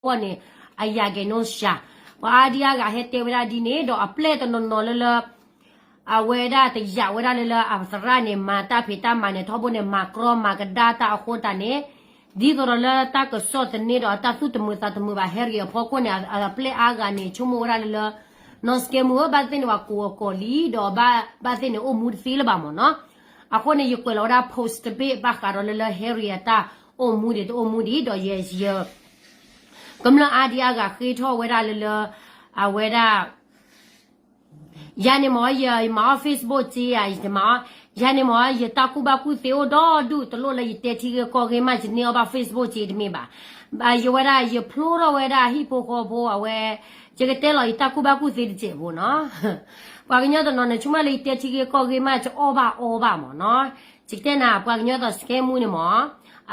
အဝဲဒၣ်ဟဲတဲဝဲဒၣ်လၢထံဖိကီၢ်ဖိန့ၣ် အယၤကဲၤနိစှၤ, ပှၤအါဒံအါဂၤဟဲတဲဝဲဒၣ်ဒ်န့ၣ် ဒီးအပျဲၢ်တနီၤနီၤလၢလၢ အဝဲဒၣ်တယာ်ဝဲဒၣ်လၢလၢအသရၣ်န့ၣ် မၤတၢ်ဖံးတၢ်မၤန့ၣ် ထီဘိန့ၣ် မၤကြီမၤကဒါတၢ်အဃိတၢ်န့ၣ် ဒ်သိးဒီးလၢတၢ်ကစီၣ်သန့ဒီးအတၢ်သူၣ်တမုာ်သးတမုာ်ဘၣ် Harry အဖီခိၣ်န့ၣ် အပျဲၢ်အါဂၤန့ၣ် ဆိကမိၣ်ဝဲဒၣ်လၢလၢ နီၢ်စကဲမူဧၢ ဘၣ်သ့ၣ်န့ၣ်ပှၤကိးအကိးလံ ဒီးဘၣ်သ့ၣ်န့ၣ်အိၣ်မူတသ့လၢၤဘၣ်မ့ၢ်နီၤ. အဃိန့ၣ် ယကွဲးလီၤဝဲဒၣ် post တဘ့ၣ် ဘၣ်ဃးဒီးလၢလၢ Harry အတၢ်အိၣ်မူဒံးတအိၣ်မူဒံး ဒီးယ ယ ကမျၢၢ်အါဒံအါဂၤဃ့ထီၣ်ဝဲဒၣ်လၢလၢ အဝဲဒၣ် ယၤန့ၣ်မ့ၢ် ယမၤအီၣ် Facebook စ့ဧါ, ယမၤအီၣ်, ယၤန့ၣ်မ့ၢ် ယတၢ်ကူၣ်ဘၣ်ကူၣ်သ့အိၣ်ဒီဒူၣ် တလိၣ်လၢယတဲထံဂ့ၢ်ကီၢ်ဂ့ၢ်မး ယန့ၢ်အီၣ်ဘၣ် Facebook စ့တမ့ၢ်ဘၣ်. ယဝဲဒၣ် ယဖျိထီၣ်ဝဲဒၣ်ဟံၣ်ဖိဃီဖိအဝဲ ယကတဲလီၤယတၢ်ကူၣ်ဘၣ်ကူၣ်သ့တစဲးဖိနီၤ. ပှၤကညီတနီၤန့ၣ် ဆိကမိၣ်လၢယတဲထံဂ့ၢ်ကီၢ်ဂ့ၢ်မး ယအီၣ်ဘၣ်အီဘၣ်မ့ၢ်နီၤ. ယကတဲနၤ ပှၤကညီတနီၤ စကဲမူန့ၣ်မ့ၢ်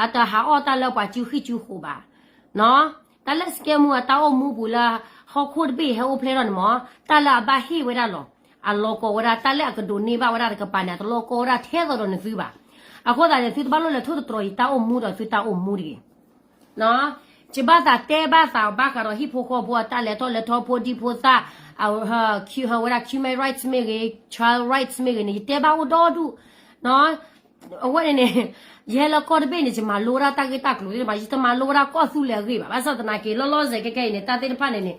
အတဟးအီၣ်တၢ်လၢပှၤစုဟံၣ်စုဃီဘၣ် နီၤ. တၢ်လၢစကဲမူအတၢ်အိၣ်မူပူၤလၢ ဟီၣ်ခိၣ်တဘ့ၣ်ဟဲအိၣ်ဖျဲၣ်ထီၣ်န့ၣ်မ့ၢ် တၢ်လၢအဘၣ်ဟ့ၣ်ဝဲဒၣ်လီၤ. အလီၤကီဝဲဒၣ် တၢ်လၢအကဒိးန့ၢ်ဘၣ်ဝဲဒၣ်တကပၤန့ၣ် အတလီၤကီဝဲဒၣ်ထဲသိးဒီးနသုဘၣ်. အဃိသတးန့ၣ် သုတဘၣ်လိၣ်လဲၤထိၣ်သတြီၤယတၢ်အိၣ်မူဒီးသုတၢ်အိၣ်မူတဂ့ၤ ယဘၣ်သးတဲဘၣ်သးဘၣ်ဃးဒီးဟံၣ်ဖိဃီဖိအတၢ်လဲၤထီၣ်လဲၤထီဖိဒံဖိသၣ် ဟးဝဲဒၣ် human rights မ့ၢ်ဂ့ၤ child rights မ့ၢ်ဂ့ၤန့ၣ် ယတဲဘၣ်အိၣ်ဒီဒူၣ် အဝဲန့ၣ်န့ၣ် ယဟဲလၢကီၢ်တဘ့ၣ်န့ၣ် ယမၤလိဝဲဒၣ်တၢ်ဂ့ၢ်တၢ်ကျိၤသ့ၣ်တဖၣ် ယတမၤလိဝဲဒၣ်ကီၢ်သူလ့ၤအဂ့ၢ်ဘၣ်. ဘၣ်ဆၣ်သနာ်က့ လီၤလီၤဆဲးခဲခဲအံၤန့ၣ် တၢ်သ့ၣ်တဖၣ်န့ၣ်န့ၣ်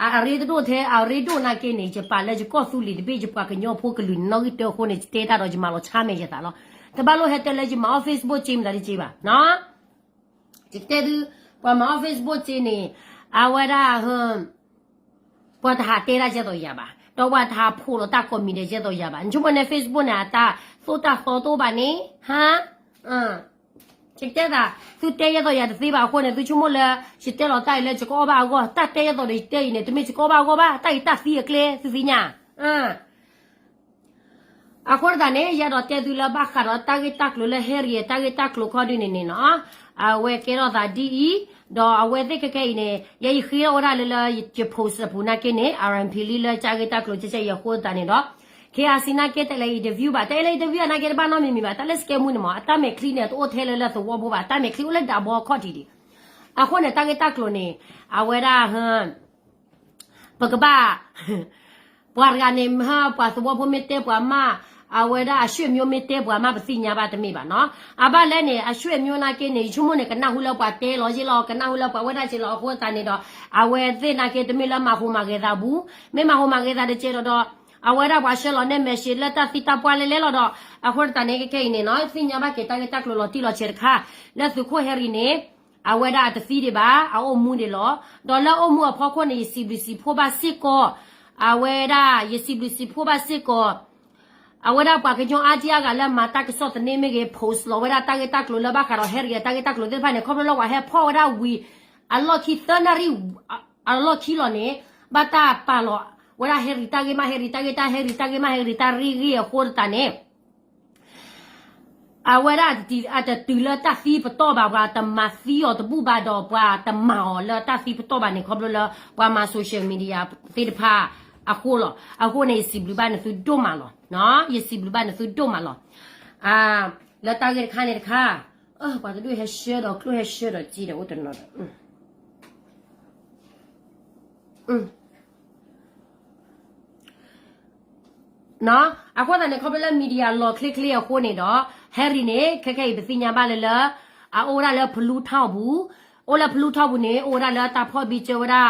အရ့တဒိၣ်ထဲ အရ့ဒိၣ်နာ်က့န့ၣ် ယပာ်လၢယကီၢ်သူလ့ၤတဘ့ၣ် ယပှၤကညီဖိကလုာ်န့ၣ် နီၣ်ဂံၢ်တၢအဃိန့ၣ် ယတဲတၢ်ဒီးယမၤလီၤဆါမဲာ်ယသးလီၤ. တဘၣ်လိၣ်ဟဲတဲလၢယမၤအီၣ် Facebook စ့မတၤတစ့ဘၣ် ယတဲသု ပှၤမၤအီၣ် Facebook စ့န့ၣ် အဝဲဒၣ် ပှၤတဟးတဲတၢ်ကဲသိးယၤဘၣ် ဒီးပှၤတဟးဖိးလီၤတၢ်ကိးမံၤဒဲးကဲသိးယၤဘၣ်. နဆိကမိၣ်န့ၣ် Facebook န့ၣ် အတၢ်သိၣ်တၢ်သီတအိၣ်ဘၣ်န့ၣ် ဟါ ယတဲသး သုတဲကဲသိးယၤတသ့ဘၣ်အဃိန့ၣ် သုဆိကမိၣ်လၢ ယတဲလီၤတၢ်အံၤလၢယကအီၣ်ဘၣ်အဂီၢ် တၢ်တဲကဲသိးဒီးယတဲအံၤန့ၣ် တမ့ၢ်ယကအီၣ်ဘၣ်အဂီၢ်ဘၣ် တၢ်အံၤတၢ်သံအကျဲ သုသ့ၣ်ညါ အဃိသတးန့ၣ် ယအဲၣ်ဒိးတဲသုလၢဘၣ်ဃးဒီးတၢ်ဂ့ၢ်တၢ်ကျိၤလၢ Harry အတၢ်ဂ့ၢ်တၢ်ကျိၤခီဒုန့ၣ်န့ၣ်နီၤ အဝဲကဲထီၣ်သးဒ်အံၤ ဒီးအဝဲသ့ၣ်ခဲခဲအံၤန့ၣ် ယဲယဃ့ထီၣ်ဝဲဒၣ်လၢလၢယ post အပူၤနာ်က့န့ၣ် RMP လံလၢတၢ်ဂ့ၢ်တၢ်ကျိၤကဲကဲအံၤအဃိသတးန့ၣ်ဒီး KRC နာ်က့တလဲၤ interview ဘၣ် တလဲၤ interview အနာ်က့တဘၣ်နီတမံၤမံၤဘၣ် တၢ်လၢစကဲမူန့ၣ်မ့ၢ် အတၢ်မဲာ်ချံန့ၣ် တအိၣ်ထဲလၢလၢသဝီဖိဘၣ် တၢ်မဲာ်ချံအိၣ်လၢဒးဘီအခီၣ်ထံးဒံး အဃိန့ၣ် တၢ်ဂ့ၢ်တၢ်ကျိၤန့ၣ် အဝဲဒၣ် ပကဘၣ် ပှၤတဂၤန့ၣ် ပှၤသဝီဖိမ့ၢ်တဲပှၤမး အဝဲဒၣ်အဆွေမျိုးမ့ၢ်တဲပှၤမး ပသ့ၣ်ညါဘၣ်တမ့ၢ်ဘၣ်နီၤ. အဘၣ်လဲၣ်န့ၣ် အဆွေမျိုးနာ်က့န့ၣ် ယဆိကမိၣ်န့ၣ် ကနၢ်ဟူလၢပှၤတဲလီၤယ့ၢ်လီၤ ကနၢ်ဟူလၢပှၤဝဲဒၣ်က့လီၤအဃိသတးန့ၣ်ဒီး အဝဲသ့ၣ်နာ်က့တမ့ၢ်လၢမၤဟူးမၤဂဲၤသးဘူး မ့ၢ်မၤဟူးမၤဂဲၤသးတကဲဒီးဒီး အဝဲဒၣ်ပှၤဆှၢလီၤနဲၣ် message လၢတၢ်သံတၢ်ပှၢ်လဲလဲလီၤဒီး အဃိသတးန့ၣ် ခဲခဲအံၤန့ၣ်နီၤ သ့ၣ်ညါဘၣ်က့ၤတၢ်ဂ့ၢ်တၢ်ကျိၤလီၤတံၢ်လီၤဆဲးတခါ လၢသုးခိၣ် Harry န့ၣ် အဝဲဒၣ်အတသံဒံးဘၣ် အအိၣ်မူဒံးလီၤ. ဒီးလၢအအိၣ်မူအဖီခိၣ်န့ၣ် ယစံးဘျုးစံးဖှိၣ်ဘၣ်စ့ၢ်ကီး အဝဲဒၣ် ယစံးဘျုးစံးဖှိၣ်ဘၣ်စ့ၢ်ကီး အဝဲဒၣ်ပှၤကညီအါဒံအါဂၤလၢမၤတၢ်ကစီၣ်သန့မ့ၢ်ဂ့ၤ post လီၤဝဲဒၣ်တၢ်ဂ့ၢ်တၢ်ကျိၤလၢဘၣ်ဃးဒီး Harry အတၢ်ဂ့ၢ်တၢ်ကျိၤသ့ၣ်တဖၣ်န့ၣ် ခီဖျိလၢပှၤဟဲဖီၣ်ဝဲဒၣ်ဝံၤ အလီၢ်ခံသၢနၣ်ရံၣ် အလီၢ်ခံလီၤန့ၣ် ဘၣ်တၢ်ပာ်လီၤဝဲဒၣ် Harry တၢ်ဂ့ၢ်မး Harry တၢ်ဂ့ၢ်တၢ် Harry တၢ်ဂ့ၢ်မး Harry တၢ်ဂ့ၢ်ဂ့ၢ်အဃိသတးန့ၣ် အဝဲဒၣ်အတတုၤလၢတၢ်သံပတီၢ်ဘၣ် ပှၤတမၤသံအီၤတဘူၣ်ဘၣ်ဒီး ပှၤတမၤအီၤလၢတၢ်သံပတီၢ်ဘၣ်န့ၣ် ခီဖျိလၢပှၤမၤ social media သ့ၣ်တဖၣ်အဃိလီၤ. အဃိန့ၣ် ယစံးဘျုးဘၣ်နသုဒိၣ်မးလီၤ. ယစံးဘျုးဘၣ်နသုဒိၣ်မးလီၤ. လၢတၢ်ဂ့ၢ်တခါန့ၣ်တခါ ပှၤတဒူၣ်ဟဲဆှၢဒီးကျိၣ်ဟဲဆှၢဒီးက့ဒီးအိၣ်တနီၤဒီး အဃိသတးန့ၣ် ခီဖျိလၢ media လီၤချ့ချ့အဃိန့ၣ်ဒီး Harry န့ၣ် ခဲခဲအံၤပသ့ၣ်ညါဘၣ်လၢလၢ အအိၣ်ဝဲဒၣ်လၢဖလူထီၣ်ပူၤ, အိၣ်လၢဖလူထီၣ်ပူၤန့ၣ် အိၣ်ဝဲဒၣ်လၢတၢ်ဖီၣ်ဘံၣ်စၢၤဝဲဒၣ်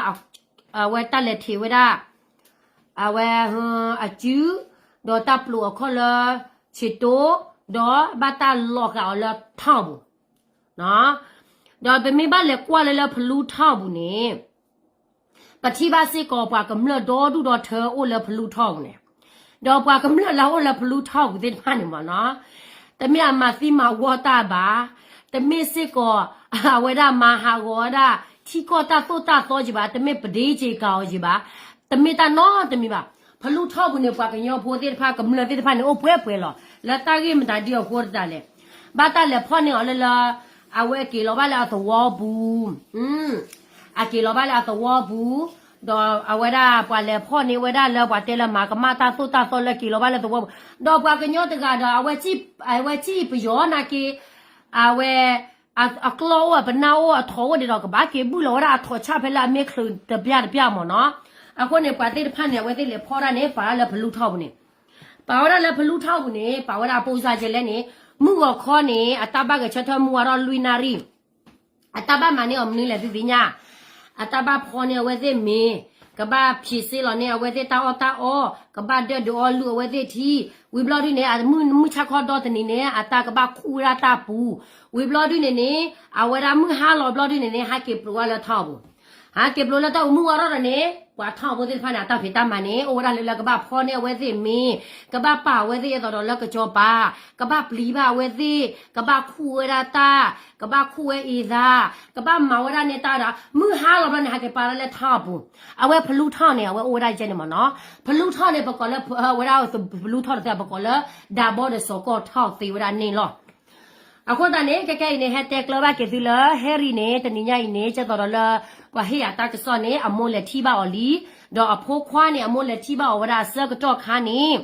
အဝဲတၢ်လဲၤထံးဝဲဒၣ် အဝဲ အစု ဒီးတၢ်ပျိးအခီၣ်လၢ ဆံးတိ ဒီးဘၣ်တၢ်လီၤဃာ်အီၤလၢထီၣ်ပူၤ, ဒီးပမ့ၢ်ဘၣ်လဲၤကွၢ်လၢလၢဖလူထီၣ်ပူၤန့ၣ် ပထံၣ်ဘၣ်စ့ၢ်ကီးပှၤကမျၢၢ်ဒီဒူၣ်ဒီထၢအိၣ်လၢဖလူထီၣ်ပူၤန့ၣ်, ဒီးပှၤကမျၢၢ်လၢအအိၣ်လၢဖလူထီၣ်ပူၤသ့ၣ်တဖၣ်န့ၣ်မ့ၢ်နီၤ, တမ့ၢ်အမၤသံမၤဝီတၢ်ဘၣ်, တမ့ၢ်စ့ၢ်ကီး အဝဲဒၣ်မၤဟးဂီၤဝဲဒၣ် ထံကီၢ်တၢ်သိၣ်တၢ်သီက့ၤဘၣ်, တမ့ၢ်ပဒ့က့ၤကၤအီၤက့ၤဘၣ်, တမ့ၢ်တၢ်နီတမံၤဘၣ်. ဖလူထီၣ်ပူၤန့ၣ် ပှၤကညီဖိသ့ၣ်တဖၣ် ကမျၢၢ်သ့ၣ်တဖၣ်န့ၣ် အိၣ်ပှဲၤပှဲၤလီၤ. လၢတၢ်ဂ့ၢ်မတၤဒ်အဃိသတးလဲၣ်, ဘၣ်တၢ်လဲၤဖီၣ်န့ၢ်အီၤလၢလၢ အဝဲက့ၤလီၤဘၣ်လၢအသဝီပူၤ အက့ၤလီၤဘၣ်လၢအသဝီပူၤ, ဒီးအဝဲဒၣ်ပှၤလဲၤဖီၣ်န့ၢ်ဝဲဒၣ်လၢပှၤတဲလၢမၤကမၣ်တၢ်သိၣ်တၢ်သီလၢက့ၤလီၤဘၣ်လၢသဝီပူၤ, ဒီးပှၤကညီတဂၤဒီး အဝဲစံၣ်ပယီၤနာ်က့, အဝဲ အကျီၢ်အိၣ် အပနၢ်အိၣ် အထိးအိၣ်ဒံးဒီး ကဘၣ်က့ၤဘုၣ်လီၤဝဲဒၣ်အထိးဆၣ်ဖဲလၢအမ့ၢ်ချုးတပျၢ်တပျၢ်မ့ၢ်နီၤ. အဃိန့ၣ် ပှၤသ့ၣ်တဖၣ်န့ၣ် အဝဲသ့ၣ်လဲၤဖီၣ်တၢ်န့ၣ် ပာ်ဝဲဒၣ်လၢဖလူထီၣ်ပူၤန့ၣ်, ပာ်ဝဲဒၣ်လၢဖလူထီၣ်ပူၤန့ၣ် ပာ်ဝဲဒၣ်အပိစါကဲလဲၣ်န့ၣ်, မုၢ်ဂီၤခီန့ၣ် အတၢ်ဘၣ်ဂဲၤဆၢထၢၣ်မုၢ်ဝါထီၣ်လွံၢ်နၣ်ရံၣ် အတၢ်ဘၣ်မၤန့ၢ်အီၤမနုၤလဲၣ်သုသ့ၣ်ညါ, အတၢ်ဘၣ်ဖီန့ၢ်အဝဲသ့ၣ်မ့ၤ, ကဘၣ်ဖံးစ့လီၤန့ၢ်အဝဲသ့ၣ်တၢ်အီၣ်တၢ်အီ, ကဘၣ်ဒၢၣ်ဒုးအီလုၢ်အဝဲသ့ၣ်ထံ, ဝံၤဘျီဒုန့ၣ် အမုၢ်ဆၣ်ခီဒီတနံၤန့ၣ် အတၢ်ကဘၣ်ခူၣ်ဝဲဒၣ်တၢ်ပူၤ, ဝံၤဘျီဒုန့ၣ်န့ၣ် အဝဲဒၣ်မုၢ်ဟါလီၤဘျီဒုန့ၣ်န့ၣ် ဟးက့ၤပျိးဝဲလၢထီၣ်ပူၤ ဟးက့ၤပျိးလၢတၢ်အိၣ်မုၢ်ဝါထီၣ်ဒီးန့ၣ် ပှၤထီၣ်ဖိသ့ၣ်တဖၣ်န့ၣ် အတၢ်ဖံးတၢ်မၤန့ၣ် အိၣ်ဝဲဒၣ်လၢလၢကဘၣ်ဖီန့ၢ်အဝဲသ့ၣ်မ့ၤ, ကဘၣ်ပာ်အဝဲသ့ၣ်အသိးဒီးလၢကစီၤပၤ, ကဘၣ်ပျံၤဘၣ်အဝဲသ့ၣ်, ကဘၣ်ခူၣ်ဝဲဒၣ်တၢ်, ကဘၣ်ခူၣ်ဝဲအ့ၣ်သး, ကဘၣ်မၤဝဲဒၣ်န့ၢ်တၢ်ဒီး မုၢ်ဟါလီၤဘျီန့ၣ် ဟးက့ၤပာ်လၢလၢထီၣ်အပူၤ, အဝဲဖလူထီၣ်န့ၣ် အဝဲအိၣ်ဝဲဒၣ်ယဲန့ၣ်မ့ၢ်နီၤ, ဖလူထီၣ်န့ၣ် ပကိးလၢ ဝဲဒၣ်ဖလူထီၣ်တသ့ ပကိးလၢ ဒးဘီဒီးစီၤကီၢ်ထီၣ်သ့ဝဲဒၣ်န့ၣ်လီၤ. အဃိသတးန့ၣ် ခဲခဲအံၤန့ၣ် ဟဲတဲကျၢဘၣ်က့ၤသုလၢ Harry န့ၣ် တနံၤညါအံၤန့ၣ် ကဲသိးဒီးလၢ ပှၤဟ့ၣ်အတၢ်ကစီၣ်န့ၣ် အမိၢ်လဲၤထံၣ်ဘၣ်အီၤလံ, ဒီးအဖိခွါန့ၣ် အမိၢ်လဲၤထံၣ်ဘၣ်အီၤဝဲဒၣ်အဆၢကတီၢ်ခါန့ၣ်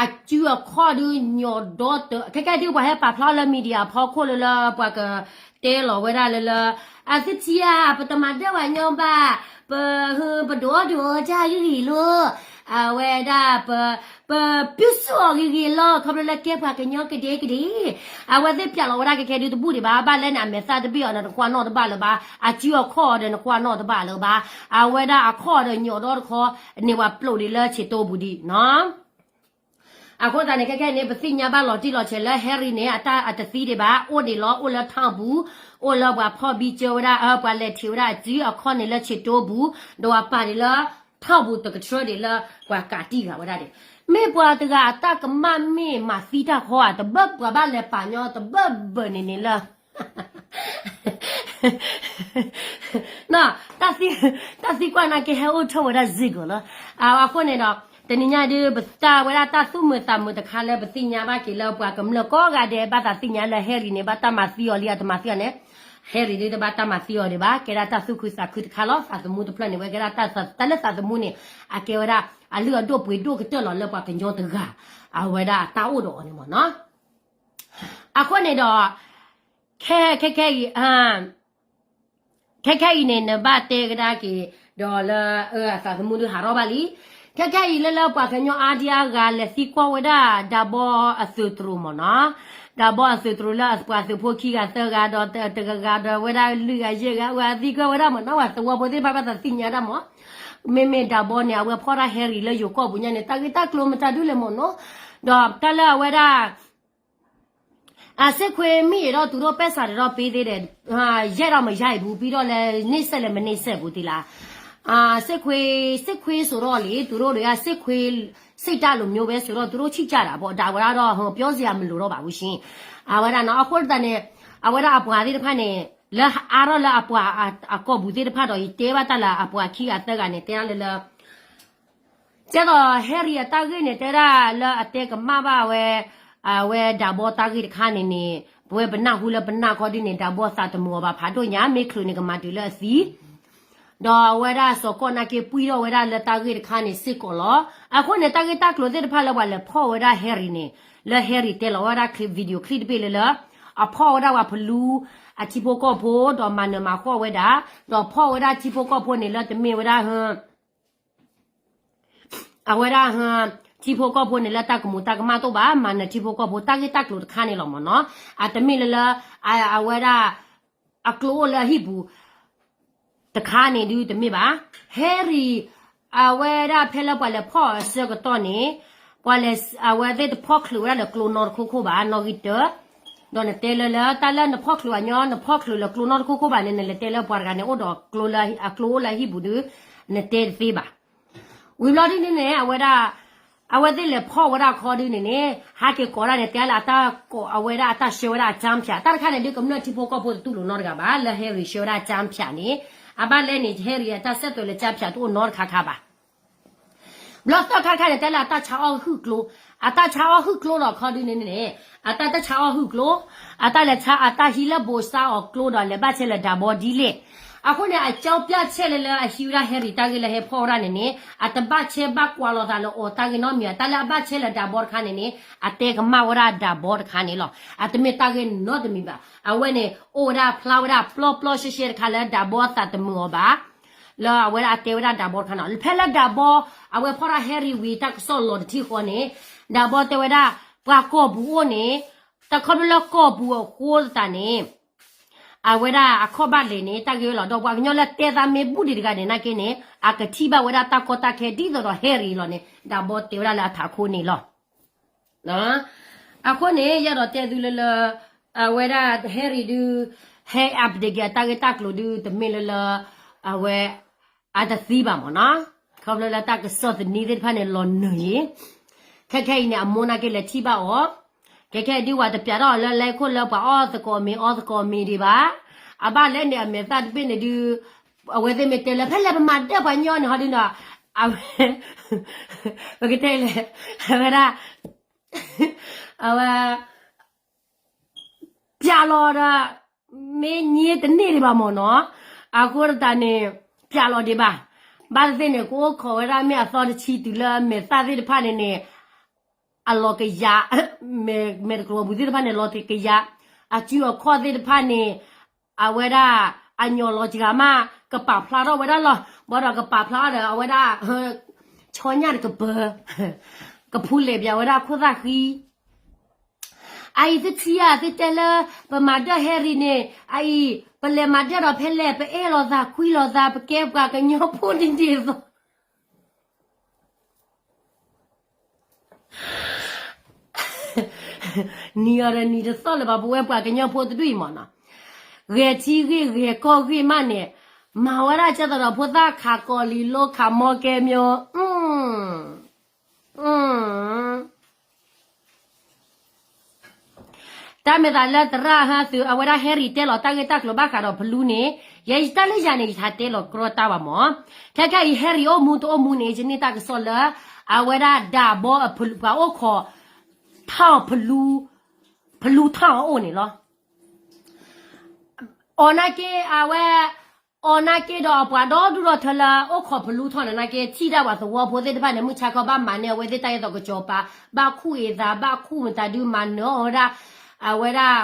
အစုအခီၣ်ဒုးညီၣ်ဒီတၢၢ်, ခဲခဲဒုးပှၤဟဲပာ်ဖျါလၢ media အဖီခိၣ်လၢလၢ ပှၤကတဲလီၤဝဲဒၣ်လၢလၢ အသုထံဧၢ, ပတမၤဒၢၣ်ဝဲညီဘၣ်, ပ, ပဒိးအီၣ်ဒိးအီတၢ်ဂ့ၢ်ဂ့ၢ်လီၤ, အဝဲဒၣ် ပ, ပပြုစုအီၤဂ့ၤဂ့ၤလီၤ, ခီဖျိလၢကဲပှၤကညီကဒဲကဒဲ, အဝဲသ့ၣ်ပျဲလီၤဝဲဒၣ်ခဲခဲဒုးတဘူၣ်ဒံးဘၣ်, ဘၣ်လဲၣ်န့ၣ် အမဲာ်သၣ်တဘ့ၣ်အီၤဒီးနကွၢ်နီၣ်တဘၣ်လၢၤဘၣ်, အစုအခီၣ်အီၤဒီးနကွၢ်နီၣ်တဘၣ်လၢၤဘၣ်, အဝဲဒၣ်အခီၣ်အီၤဒီးညီၣ်ဒီတခီ, န့ၢ်ပှၤပျိာ်ဒံးလၢဆံးတိပူၤဒံးနီၤ. အဃိသတးန့ၣ် ခဲခဲအံၤန့ၣ် ပသ့ၣ်ညါဘၣ်လီၤတံၢ်လီၤဆဲးလၢ Harry န့ၣ် အတၢ်အတသံဒံးဘၣ်, အိၣ်ဒံးလီၤ, အိၣ်လၢထီၣ်ပူၤ, အိၣ်လၢပှၤဖီၣ်ဘံကၢဝဲဒၣ်, ပှၤလဲၤထံးဝဲဒၣ်အစုအခီၣ်န့ၣ်လၢဆံးတိပူၤ, ဒီးပာ်ဒံးလၢထီၣ်ပူၤတကထြၢဒံးလၢပှၤကးတံၢ်ဂၤဝဲဒၣ်ဒံး, မ့ၢ်ပှၤတဂၤအတၢ်ကမၣ်မ့ၢ်မၤသံတၢ်ဃီဧါ, တဘၣ်ပှၤဘၣ်လဲၤပာ်ညီ တဘၣ်ဘၣ်န့ၣ်န့ၣ်လၢ တၢ်သံကွၢ်နာ်က့ဟဲအိၣ်ထီၣ်ဝဲဒၣ်စ့ၢ်ကီးလီၤ. အဃိန့ၣ်ဒီး တနံၤညါဒုး ပတၢ်ဝဲဒၣ်တၢ်သူၣ်မုာ်သးမုာ်တခါလၢပသ့ၣ်ညါဘၣ်က့ၤလၢပှၤကမျၢၢ်ကိးဂၤဒဲး ဘၣ်သးသ့ၣ်ညါလၢ Harry န့ၣ် ဘၣ်တၢ်မၤသံအီၤလံ အတမၤသံအီၤန့ၣ်, Harry ဒုးတဘၣ်တၢ်မၤသံအီၤဒံးဘၣ်, ကဲဒၣ်တၢ်သူၣ်ခုသးခုတခါလီၤ. သးသမူတဖျၢၣ်န့ၣ် ဝဲကဲဒၣ်တၢ်လၢသးသမူန့ၣ် အကဲဝဲဒၣ်အလုၢ်အဒိၣ်ပှ့ၤဒိၣ်ကတၢၢ်လီၤလၢပှၤကညီတဂၤ, အဝဲဒၣ်အတၢ်အိၣ်ဒီးအီၤန့ၣ်မ့ၢ်နီၤ. အဃိန့ၣ်ဒီး ခဲခဲအံၤ, ခဲခဲအံၤန့ၣ် နဘၣ်တဲကဒါက့ၤ ဒီးလၢအသးသမူဒုးဟးထီၣ်ဘၣ်လံ. ခဲခဲအံၤလၢလၢပှၤကညီအါဒံး အါဂၤလဲၤသံကွၢ်ဝဲဒၣ် ဒးဘီအသုးတြိၤမ့ၢ်နီၤ, ဒးဘီအသုးတြိၤလၢပှၤသုးဖိခံဂၤသၢဂၤဒီးတဂၤဂၤဒီးဝဲဒၣ်လွံၢ်ဂၤယဲၢ်ဂၤ အဝဲသံကွၢ်ဝဲဒၣ်မ့ၢ်နီၤ, ပှၤသဝီဖိသ့ၣ်တဖၣ်ဘၣ်သးသ့ၣ်ညါဒၣ်မ့ၢ်, မ့မ့ၢ်ဒးဘီန့ၣ် အဝဲဖီၣ်ဒၣ် Harry လၢယိၤကီၢ်ပူၤညါန့ၣ် တၢ်ဂ့ၢ်တၢ်ကျိၤမတၤဒုလဲၣ်မ့ၢ်နီၤ, ဒီးတၢ်လၢအဝဲဒၣ် အစ့ၢ်ခွ့မ့ၢ်အံၤဒီး သူတို့ပဲစးဒီး ပေးသေးတယ်, ရိုက်တော့မရိုက်ဘူး, ပြီးတော့လည်း နှိပ်စက်လည်းမနှိပ်စက်ဘူး သီလါ, စ့ၢ်ခွ့, စ့ၢ်ခွ့ဆိုတော့လေ သူတို့တွေက စ့ၢ်ခွ့ စိတ်ဓာတ်လိုမျိုးပဲဆိုတော့ သူတို့ချစ်ကြတာပေါ့, ဒါဝဲဒၣ်တော့ ပြောစရာမလိုတော့ပါဘူးရှင်, အဝဲဒၣ်နီၤ, အဃိသတးန့ၣ် အဝဲဒၣ်အပှၤသ့ၣ်တဖၣ်န့ၣ် လၢအါထီၣ်လၢအပှၤအကီၢ်ပူၤသ့ၣ်တဖၣ်ဒီး ယတဲဘၣ်တၢ်လၢအပှၤခံဂၤသၢဂၤန့ၣ် တဲဒၣ်လၢလၢ ကဲသိး Harry အတၢ်ဂ့ၢ်န့ၣ် တဲဒၣ်လၢအတဲကမၣ်ဘၣ်ဝဲ, အဝဲဒးဘီတၢ်ဂ့ၢ်တခါန့ၣ်န့ၣ် ပဝဲပနၢ်ဟူလၢပနၢ်ခီဒ်န့ၣ် ဒးဘီသးတမုာ်အီၤဘၣ်ဖးဒိၣ်ညါ မ့ၢ်ချုးန့ၣ်ကမၤတုၤလၢအသံ, ဒီးအဝဲဒၣ်စီၤကီၢ်နာ်က့ပှံၢ်ထီၣ်ဝဲဒၣ်လၢတၢ်ဂ့ၢ်တခါန့ၣ်စ့ၢ်ကီးလီၤ. အဃိန့ၣ် တၢ်ဂ့ၢ်တၢ်ကျိၤသ့ၣ်တဖၣ်လၢပှၤလဲၤဖီၣ်ဝဲဒၣ် Harry န့ၣ်, လၢ Harry တဲလီၤဝဲဒၣ် clip, video clip တဘ့ၣ်လၢလၢ အဖီၣ်ဝဲဒၣ်ပှၤဖလူ အထံဖိကီၢ်ဖိ ဒီးမၤနၢၤမၤဃီၣ်ဝဲဒၣ်, ဒီးဖီၣ်ဝဲဒၣ်ထံဖိကီၢ်ဖိန့ၣ်လၢတမ့ၢ်ဝဲဒၣ် အဝဲဒၣ် ထံဖိကီၢ်ဖိန့ၣ်လၢတၢ်ကမူးတၢ်ကမၣ်တအိၣ်ဘၣ်, မၤနၢၤထံဖိကီၢ်ဖိ တၢ်ဂ့ၢ်တၢ်ကျိၤတခါန့ၣ်လီၤမ့ၢ်နီၤ. အတမ့ၢ်လၢလၢ အဝဲဒၣ် အကျိအိၣ်လၢအဟံၣ်ပူၤ တခါန့ၣ်ဒုးတမ့ၢ်ဘၣ်. Harry အဝဲဒၣ်ဖဲလၢပှၤလဲၤဖီၣ်အဆၢကတီၢ်န့ၣ် ပှၤလဲၤ အဝဲသ့ၣ်တဖီၣ်ချုးဝဲဒၣ်လၢကျိနီတခိၣ်ခိၣ်ဘၣ် နီၣ်ဂံၢ်တၢ, ဒီးနတဲလၢလၢတၢ်လၢနဖီၣ်ချုးအညီ နဖီၣ်ချုးလၢကျိနီတခိၣ်ခိၣ်ဘၣ်န့ၣ် နလဲၤတဲလၢပှၤတဂၤန့ၣ် အိၣ်ဒီးကျိလၢအကျိအိၣ်လၢအဟံၣ်ပူၤဒုး နတဲတသ့ဘၣ်. ဝံၤဘျီဒ်န့ၣ်န့ၣ် အဝဲဒၣ် အဝဲသ့ၣ်လဲၤဖီၣ်ဝဲဒၣ်ခီဒုးန့ၣ်န့ၣ် ဟးက့ၤကိးဒၣ်န့ၣ် တဲလၢအတၢ်ကိး အဝဲဒၣ်အတၢ်ဆှၢဝဲဒၣ်အကၠၢဖၠး တၢ်တခါန့ၣ်ဒုး ကမျၢၢ်ထံဖိကီၢ်ဖိတတူၢ်လိာ်နီတဂၤဘၣ် လၢ Harry ဆှၢဝဲဒၣ်အကၠၢဖၠးန့ၣ်, အဘၣ်လဲၣ်န့ၣ် Harry အတၢ်ဆဲးသွဲးလၢကၠၢဖၠးတအိၣ်နီတခါခါဘၣ်. ဘျီသၢခါတခါန့ၣ် တဲလၢအတၢ်ဆါအီၣ်ဟုၣ်ကျိ, အတၢ်ဆါအီၣ်ဟုၣ်ကျိဒီးခီဒုးန့ၣ်န့ၣ် အတၢ်တၢ်ဆါအီၣ်ဟုၣ်ကျိ, အတၢ်လဲၤဆါအတၢ်ဟံးလၢဘိးစါအီၤကျိဒီးလဲၤဘၣ်ဆဲးလၢဒးဘီဒ်လဲၣ်. အဃိန့ၣ် အကၠီပျၢ်ဆဲးလၢလၢအဟံးဝဲဒၣ် Harry တၢ်ဂ့ၢ်လၢဟဲဖီၣ်ဝဲဒၣ်န့ၣ်န့ၣ် အတဘၣ်ဆဲးဘၣ်ကွၢ်လိာ်သးလၢအီၤတၢ်ဂ့ၢ်နီတမံၤဘၣ်. တၢ်လၢအဘၣ်ဆဲးလၢဒၣ်ဘီတခါန့ၣ်န့ၣ် အတဲကမၣ်ဝဲဒၣ်ဒၣ်ဘီတခါန့ၣ်လီၤ. အတမ့ၢ်တၢ်ဂ့ၢ်နီတမံၤဘၣ်. အဝဲန့ၣ် အိၣ်ဝဲဒၣ်ဖျါဝဲဒၣ်ပျီပျီရှဲရှဲတခါလၢဒၣ်ဘီအသးတမုာ်အီၤဘၣ် လၢအဝဲဒၣ်အတဲဝဲဒၣ်ဒၣ်ဘီတခါန့ၣ် ဖဲလၢဒၣ်ဘီ အဝဲဖီၣ်ထီၣ် Harry ဝံၤတၢ်ကစီၣ်လီၤတထံၣ်ဃီန့ၣ် ဒၣ်ဘီတဲဝဲဒၣ် ပှၤကီၢ်ပူၤအိၣ်န့ၣ် တၢ်ခီဖျိလၢကီၢ်ပူၤအဃိသတးန့ၣ် အဝဲဒၣ်အခီၣ်ဘၣ်လဲၤန့ၣ် တၢ်ဂ့ၢ်ဝဲလီၤ. ဒီးပှၤကညီလၢတဲသးမ့ၢ်ဘူၣ်ဒံးတဂၤန့ၣ် နာ်က့န့ၣ် အကထံၣ်ဘၣ်ဝဲဒၣ်တၢ်ကီတၢ်ခဲဒ်သိးဒီး Harry လီၤန့ၣ် ဒၣ်ဘီတဲဝဲဒၣ်လၢအထးခိၣ်န့ၣ်လီၤ. အဃိန့ၣ် ယအဲၣ်ဒိးတဲသုလၢလၢ အဝဲဒၣ် Harry ဒုး ဟဲ update က့ၤအတၢ်ဂ့ၢ်တၢ်ကျိၤဒုး တမ့ၢ်လၢလၢ အဝဲ အတသံဘၣ်မ့ၢ်နီၤ. ခီဖျိလၢတၢ်ကစီၣ်သနံသ့ၣ်တဖၣ်န့ၣ် လီၤနုာ်အံၤ ခဲခဲအံၤန့ၣ် အမိၢ်နာ်က့လဲၤထံၣ်ဘၣ်အီၤ, ခဲခဲအံၤဒုး ဝဲတပျးထီၣ်အီၤလၢလဲခိၣ်လၢပှၤအီၣ်သကိးမ့ၤအီသကိးမ့ၤဒံးဘၣ်. အဘၣ်လဲၣ်န့ၣ်အမဲာ်သၣ်တဘ့ၣ်န့ၣ်ဒုး အဝဲသ့ၣ်မ့ၢ်တဲလၢ ဖဲလဲၣ်ပမၤဒၢၣ်ပှၤကညီန့ၣ်ဟီဒုးနီၤ, အဝဲ ပကတဲလဲၣ် အဝဲဒၣ် အဝဲ ပျးလီၤဒီး မ့ၢ်ည့တန့ၢ်ဒံးဘၣ်မ့ၢ်နီၤ. အဃိသတးန့ၣ် ပျးလီၤဒံးဘၣ်. ဘၣ်သ့ၣ်သ့ၣ်န့ၣ် ကအိၣ်ခိးဝဲဒၣ်မ့ၢ်အသီတဆံတုၤလၢမဲာ်သၣ်သ့ၣ်တဖၣ်န့ၣ်န့ၣ် အလီၤကယၤ, မဲာ်တကရီပူၤသ့ၣ်တဖၣ်န့ၣ် လီၤကယၤ, အစုအခီၣ်သ့ၣ်တဖၣ်န့ၣ် အဝဲဒၣ် အညီလီၤစှၤမး ကပာ်ဖျါထီၣ်ဝဲဒၣ်လီၤ. ဘၣ်ဒီးကပာ်ဖျါဒီးအဝဲဒၣ် ဆီညၣ်တကပၤ ကဖူလဲၣ်ပၠးဝဲဒၣ်ခိၣ်သၣ်ဃံ အအံၤသုထံၣ်ဧါ သုတဲလၢ ပမၤဒၢၣ် Harry န့ၣ် အအံၤ ပလဲၤမၤဒၢၣ်ဒီးဖဲလဲၣ် ပအဲၣ်လိာ်သးကွံလိာ်သး ပကဲပှၤကညီဖိဒ်န့ၣ်အသိး နံၤအီၤဒီးနံၤတသီၣ်လၢၤဘၣ် ပဝဲပှၤကညီဖိတဒူၣ်အံၤမ့ၢ်နီၤ, ဂဲၤထံဂ့ၢ်ဂဲၤကီၢ်ဂ့ၢ်မးန့ၣ် မၤဝဲဒၣ်ကဲသိးဒီးဖိသၣ်ခးကီးလံာ်လိခးမီကဲမီၤ တၢ်မ့ၢ်သးလၢသရၣ်ဟသုး အဝဲဒၣ် Harry တဲလီၤတၢ်ဂ့ၢ်တၢ်ကျိၤဘၣ်ဃးဒီးဖလူန့ၣ် ယဲယတၢ်လၢယၤန့ၣ် ယဟးတဲလီၤကြီတၢ်ဘၣ်မး. ခဲခဲအံၤ Harry အိၣ်မူတအိၣ်မူန့ၣ် ယန့ၢ်တၢ်ကစီၣ်လၢ အဝဲဒၣ်ဒၣ်ဘီအပှၤအိၣ်ခိး ထီၣ်ဖလူ ဖလူထီၣ်အအိၣ်န့ၣ်လီၤ. အီၤနာ်က့ အဝဲ အီၤနာ်က့ဒီးအပှၤဒီဒူၣ်ဒီထၢလၢအိၣ်ခိးဖလူထီၣ်န့ၣ်နာ်က့ ထံၣ်ဒၣ်ပှၤသဝီဖိသ့ၣ်တဖၣ်န့ၣ် မုၢ်ဆါခီဘၣ်မၤန့ၢ်အဝဲသ့ၣ်တၢ်အဲၣ်သီးကစီၤပၤ ဘၣ်ခူၣ်အသး ဘၣ်ခူၣ်မတၤဒုးမၤနၢၤအီၤဝဲဒၣ် အဝဲဒၣ်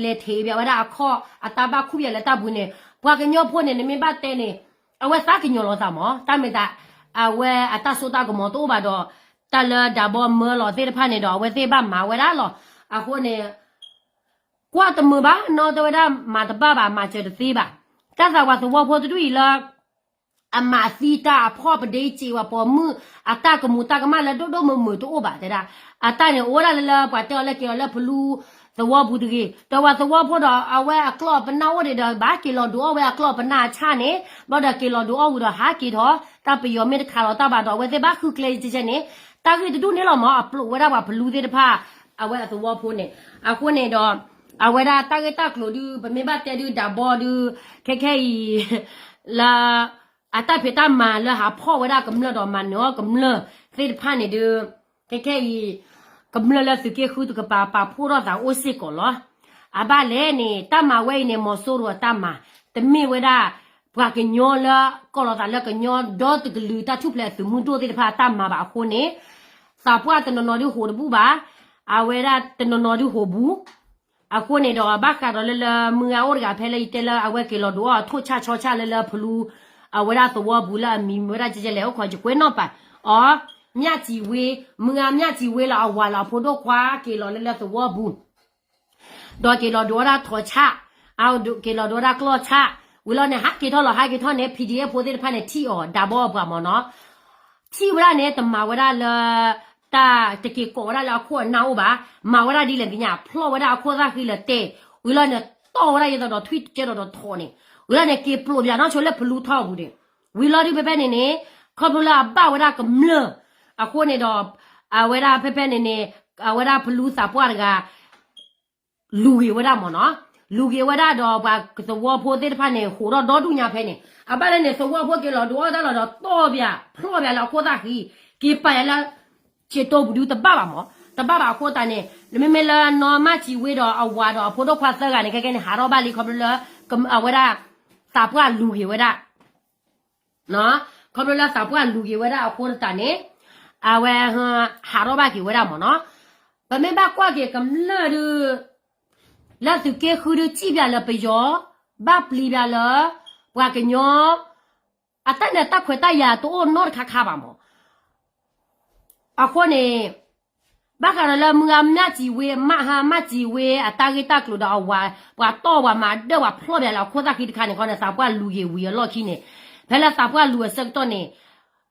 လဲၤထံးဘၣ်ဝဲဒၣ်အခီၣ် အတၢ်ဘၣ်ခူၣ်ဘၣ်လၢတၢ်ပူၤန့ၣ် ပှၤကညီဖိန့ၣ် နမ့ၢ်ဘၣ်တဲန့ၣ် အဝဲသးကညီၤလီၤသးမး တၢ်မ့ၢ်သး အဝဲအတၢ်စိတၢ်ကမီၤတအိၣ်ဘၣ်ဒီး တၢ်လၢဒၣ်ဘီမၢလီၤသ့ၣ်တဖၣ်န့ၣ်ဒီး အဝဲသ့ၣ်ဘၣ်မၤဝဲဒၣ်လီၤ. အဃိန့ၣ် ကွၢ်တမုာ်ဘၣ်နီၤ တဲဝဲဒၣ် မၤတဘၣ်ဘၣ် မၤစၢၤတသ့ဘၣ်. တၢ်သးဝးသဝီဖိတဒူၣ်အံၤလၢ အမၤသံတၢ်အဖီၣ်ပဒ့စံးဝဲပိာ်မုၣ် အတၢ်ကမူၤတၢ်ကမၣ်လၢဒိၣ်ဒိၣ်မုၢ်မုၢ်တအိၣ်ဘၣ်တဲဒၣ်. အတၢ်န့ၣ် အိၣ်ဝဲဒၣ်လၢလၢပှၤတဲအီၤလၢက့ၤလီၤလၢဖလူ သဝီပူၤတဂ့ၤ ဒီးဝဲသဝီဖိဒီး အဝဲအကျီၢ်ပနၢ်အိၣ်ဒံးဒီး ဘၣ်က့ၤလီၤဒုးအီၣ်ဝဲအကျီၢ်ပနၢ်အဆၣ်န့ၣ် ဘၣ်ဒီးက့ၤလီၤဒုးအီၣ်ဝံၤဒီးဟးက့ၤထီၣ် တၢ်ပယီၤမ့ၢ်တခးလီၤတၢ်ဘၣ်ဒီး အဝဲသ့ၣ်ဘၣ်ဃုကျဲကဲကဲန့ၣ် တၢ်ဂ့ၢ်တဒူၣ်န့ၣ်လီၤမး အပျိးဝဲဒၣ်ပှၤဖလူသ့ၣ်တဖၣ် အဝဲအသဝီဖိန့ၣ် အဃိန့ၣ်ဒီး အဝဲဒၣ်တၢ်ဂ့ၢ်တၢ်ကျိၤဒုး ပမ့ၢ်ဘၣ်တဲဒုးဒၣ်ဘီဒုး ခဲခဲအံၤ လၢ အတၢ်ဖံးတၢ်မၤလၢဟးဖီၣ်ဝဲဒၣ်ကမျၢၢ်ဒီးမၤနၢၤအီၣ်ကမျၢၢ်သ့ၣ်တဖၣ်န့ၣ်ဒုး ခဲခဲအံၤ ကမျၢၢ်လၢသုးက့ဃုတကပၤ ပာ်ဖှိၣ်ထီၣ်သးအိၣ်စ့ၢ်ကီးလီၤ. အဘၣ်လဲၣ်န့ၣ် တၢ်မၤဝဲအံၤန့ၣ် မီၤစိရိၤအတၢ်မၤ တမ့ၢ်ဝဲဒၣ် ပှၤကညီလၢ ကိးလီၤသးလၢကညီဒီတကလုာ်တၢ်ထူၣ်ဖျဲးအသုးမုၢ်ဒိၣ်သ့ၣ်တဖၣ်အတၢ်မၤဘၣ်အဃိန့ၣ် သးပှၢ်တနီၤနီၤဒုးဟိးတဘူၣ်ဘၣ်. အဝဲဒၣ်တနီၤနီၤဒုးဟိးဘူး အဃိန့ၣ်ဒီး ဘၣ်ဃးဒီးလၢလၢမုၢ်ဂၤအိၣ်တဂၤဖဲလၢယတဲလၢအဝဲက့ၤလီၤဒုးအီၣ် ထိၣ်ဆၣ်ဆီဆၣ်လၢလၢဖလူ အဝဲဒၣ်သဝီပူၤလၢအမံၤမ့ၢ်ဝဲဒၣ်ကဲကဲလဲၣ် အိၣ်ခိးယကွဲးနီၣ်ပာ် အီၤ မၠၣ်စံၤဝ့ မုၢ်ဂၤမၠၣ်စံၤဝ့လီၤ အဝၤလီၤအဖိဒိၣ်ခွါက့ၤလီၤလၢလၢသဝီပူၤ ဒီးက့ၤလီၤဒုးအီၣ်ဒၣ်ထိၣ်ဆၣ် အက့ၤလီၤဒုးအီၣ်ဒၣ်ကျီၢ်ဆၣ် ဝံၤလီၤန့ၣ် ဟးက့ၤထီၣ်လီၤ ဟးက့ၤထီၣ်န့ၣ် PDF ဖိသ့ၣ်တဖၣ်န့ၣ် ထံၣ်အီၤ ဒၣ်ဘီအပှၤမၢ်နီၤ ထံၣ်ဝဲဒၣ်န့ၣ် တမၤဝဲဒၣ်လၢ တၢ်တက့ၤကိးဝဲဒၣ်လၢအခိၣ်အနၢ်အိၣ်ဘၣ် မၤဝဲဒၣ်ဒ်လဲၣ်သ့ၣ်ညါ ဖျီၣ်ဝဲဒၣ်အခိၣ်သၣ်ဃံလၢာ်တဲာ် ဝံၤလီၤန့ၣ် တီၢ်ဝဲဒၣ်ယဲသိးဒီးထွံၣ်ကဲဒီးဒီးထိၣ်န့ၣ် ဝံၤလီၤန့ၣ် က့ၤပျိးပၠးနီၢ်ဆိလၢဖလူထီၣ်အပူၤန့ၣ် ဝံၤလီၤဒုးဖဲဖဲန့ၣ်န့ၣ် ခီဖျိလၢအဘၣ်ဝဲဒၣ်ကမျၢၢ် အဃိန့ၣ်ဒီး အဝဲဒၣ်ဖဲဖဲန့ၣ်န့ၣ် အဝဲဒၣ်ဖလူသးပှၢ်တဂၤ လူၤဂ့ၤဝဲဒၣ်မၢ်နီၤ လူၤဂ့ၤဝဲဒၣ်ဒီးပှၤသဝီဖိသ့ၣ်တဖၣ်န့ၣ် ဟိးထီၣ်ဒီဒူၣ်ညါဖဲန့ၣ် အဘၣ်လၢန့ၣ် သဝီဖိက့ၤလီၤဒုးအီၣ်တၢ်လီၤဒီးတီၢ်ပၠး ဖျီၣ်ပၠးလၢအခိၣ်သၣ်ဃံ က့ၤပာ်ယၤလၢ စ့တိပူၤဒုးတဘၣ်ဘၣ်မၢ် တဘၣ်ဘၣ်အဃိသတးန့ၣ် မ့မ့ၢ်လၢနီၢ်မၢ်စံၤဝ့ဒီးအဝၤဒီးအဖိဒိၣ်ခွါသၢဂၤန့ၣ် ခဲကဲန့ၣ် ဟးထီၣ်ဘၣ်လံခီဖျိလၢ အဝဲဒၣ် သးပှၢ်လူၤက့ၤဝဲဒၣ်, ခီဖျိလၢသးပှၢ်လူၤက့ၤဝဲဒၣ်အဃိသတးန့ၣ်, အဝဲဟးထီၣ်ဘၣ်က့ၤဝဲဒၣ်မ့ၢ်နီၤ. ပမ့ၢ်ဘၣ်ကွၢ်က့ၤကမျၢၢ်ဒုး လၢသုးက့ဃုဒုးစံၣ်ပၠးလၢပယီၤ, ဘၣ်ပျံၤပၠးလၢ ပှၤကညီ အတၢ်နဲၣ်တၢ်ခွဲးတၢ်ယာ်တအိၣ်နီတခါခါဘၣ်မး. အဃိန့ၣ် ဘၣ်ဃးဒီးလၢမုၢ်ဂၤမၠၣ်စံၤဝ့ မၢ်ဟါမၢ်စံၤဝ့ အတၢ်ဂ့ၢ်တၢ်ကျိၤဒီးအဝၤ ပှၤတီၢ်ဝၤမၤဒၢၣ်ဝၤဖျီၣ်ပၠးလၢ အခိၣ်သၣ်ဃံတခါန့ၣ်ခီန့ၣ် သးပှၢ်လူၤက့ၤဝံၤအလီၢ်ခံန့ၣ်, ဖဲလၢသးပှၢ်လူၤအဆၢကတီၢ်န့ၣ်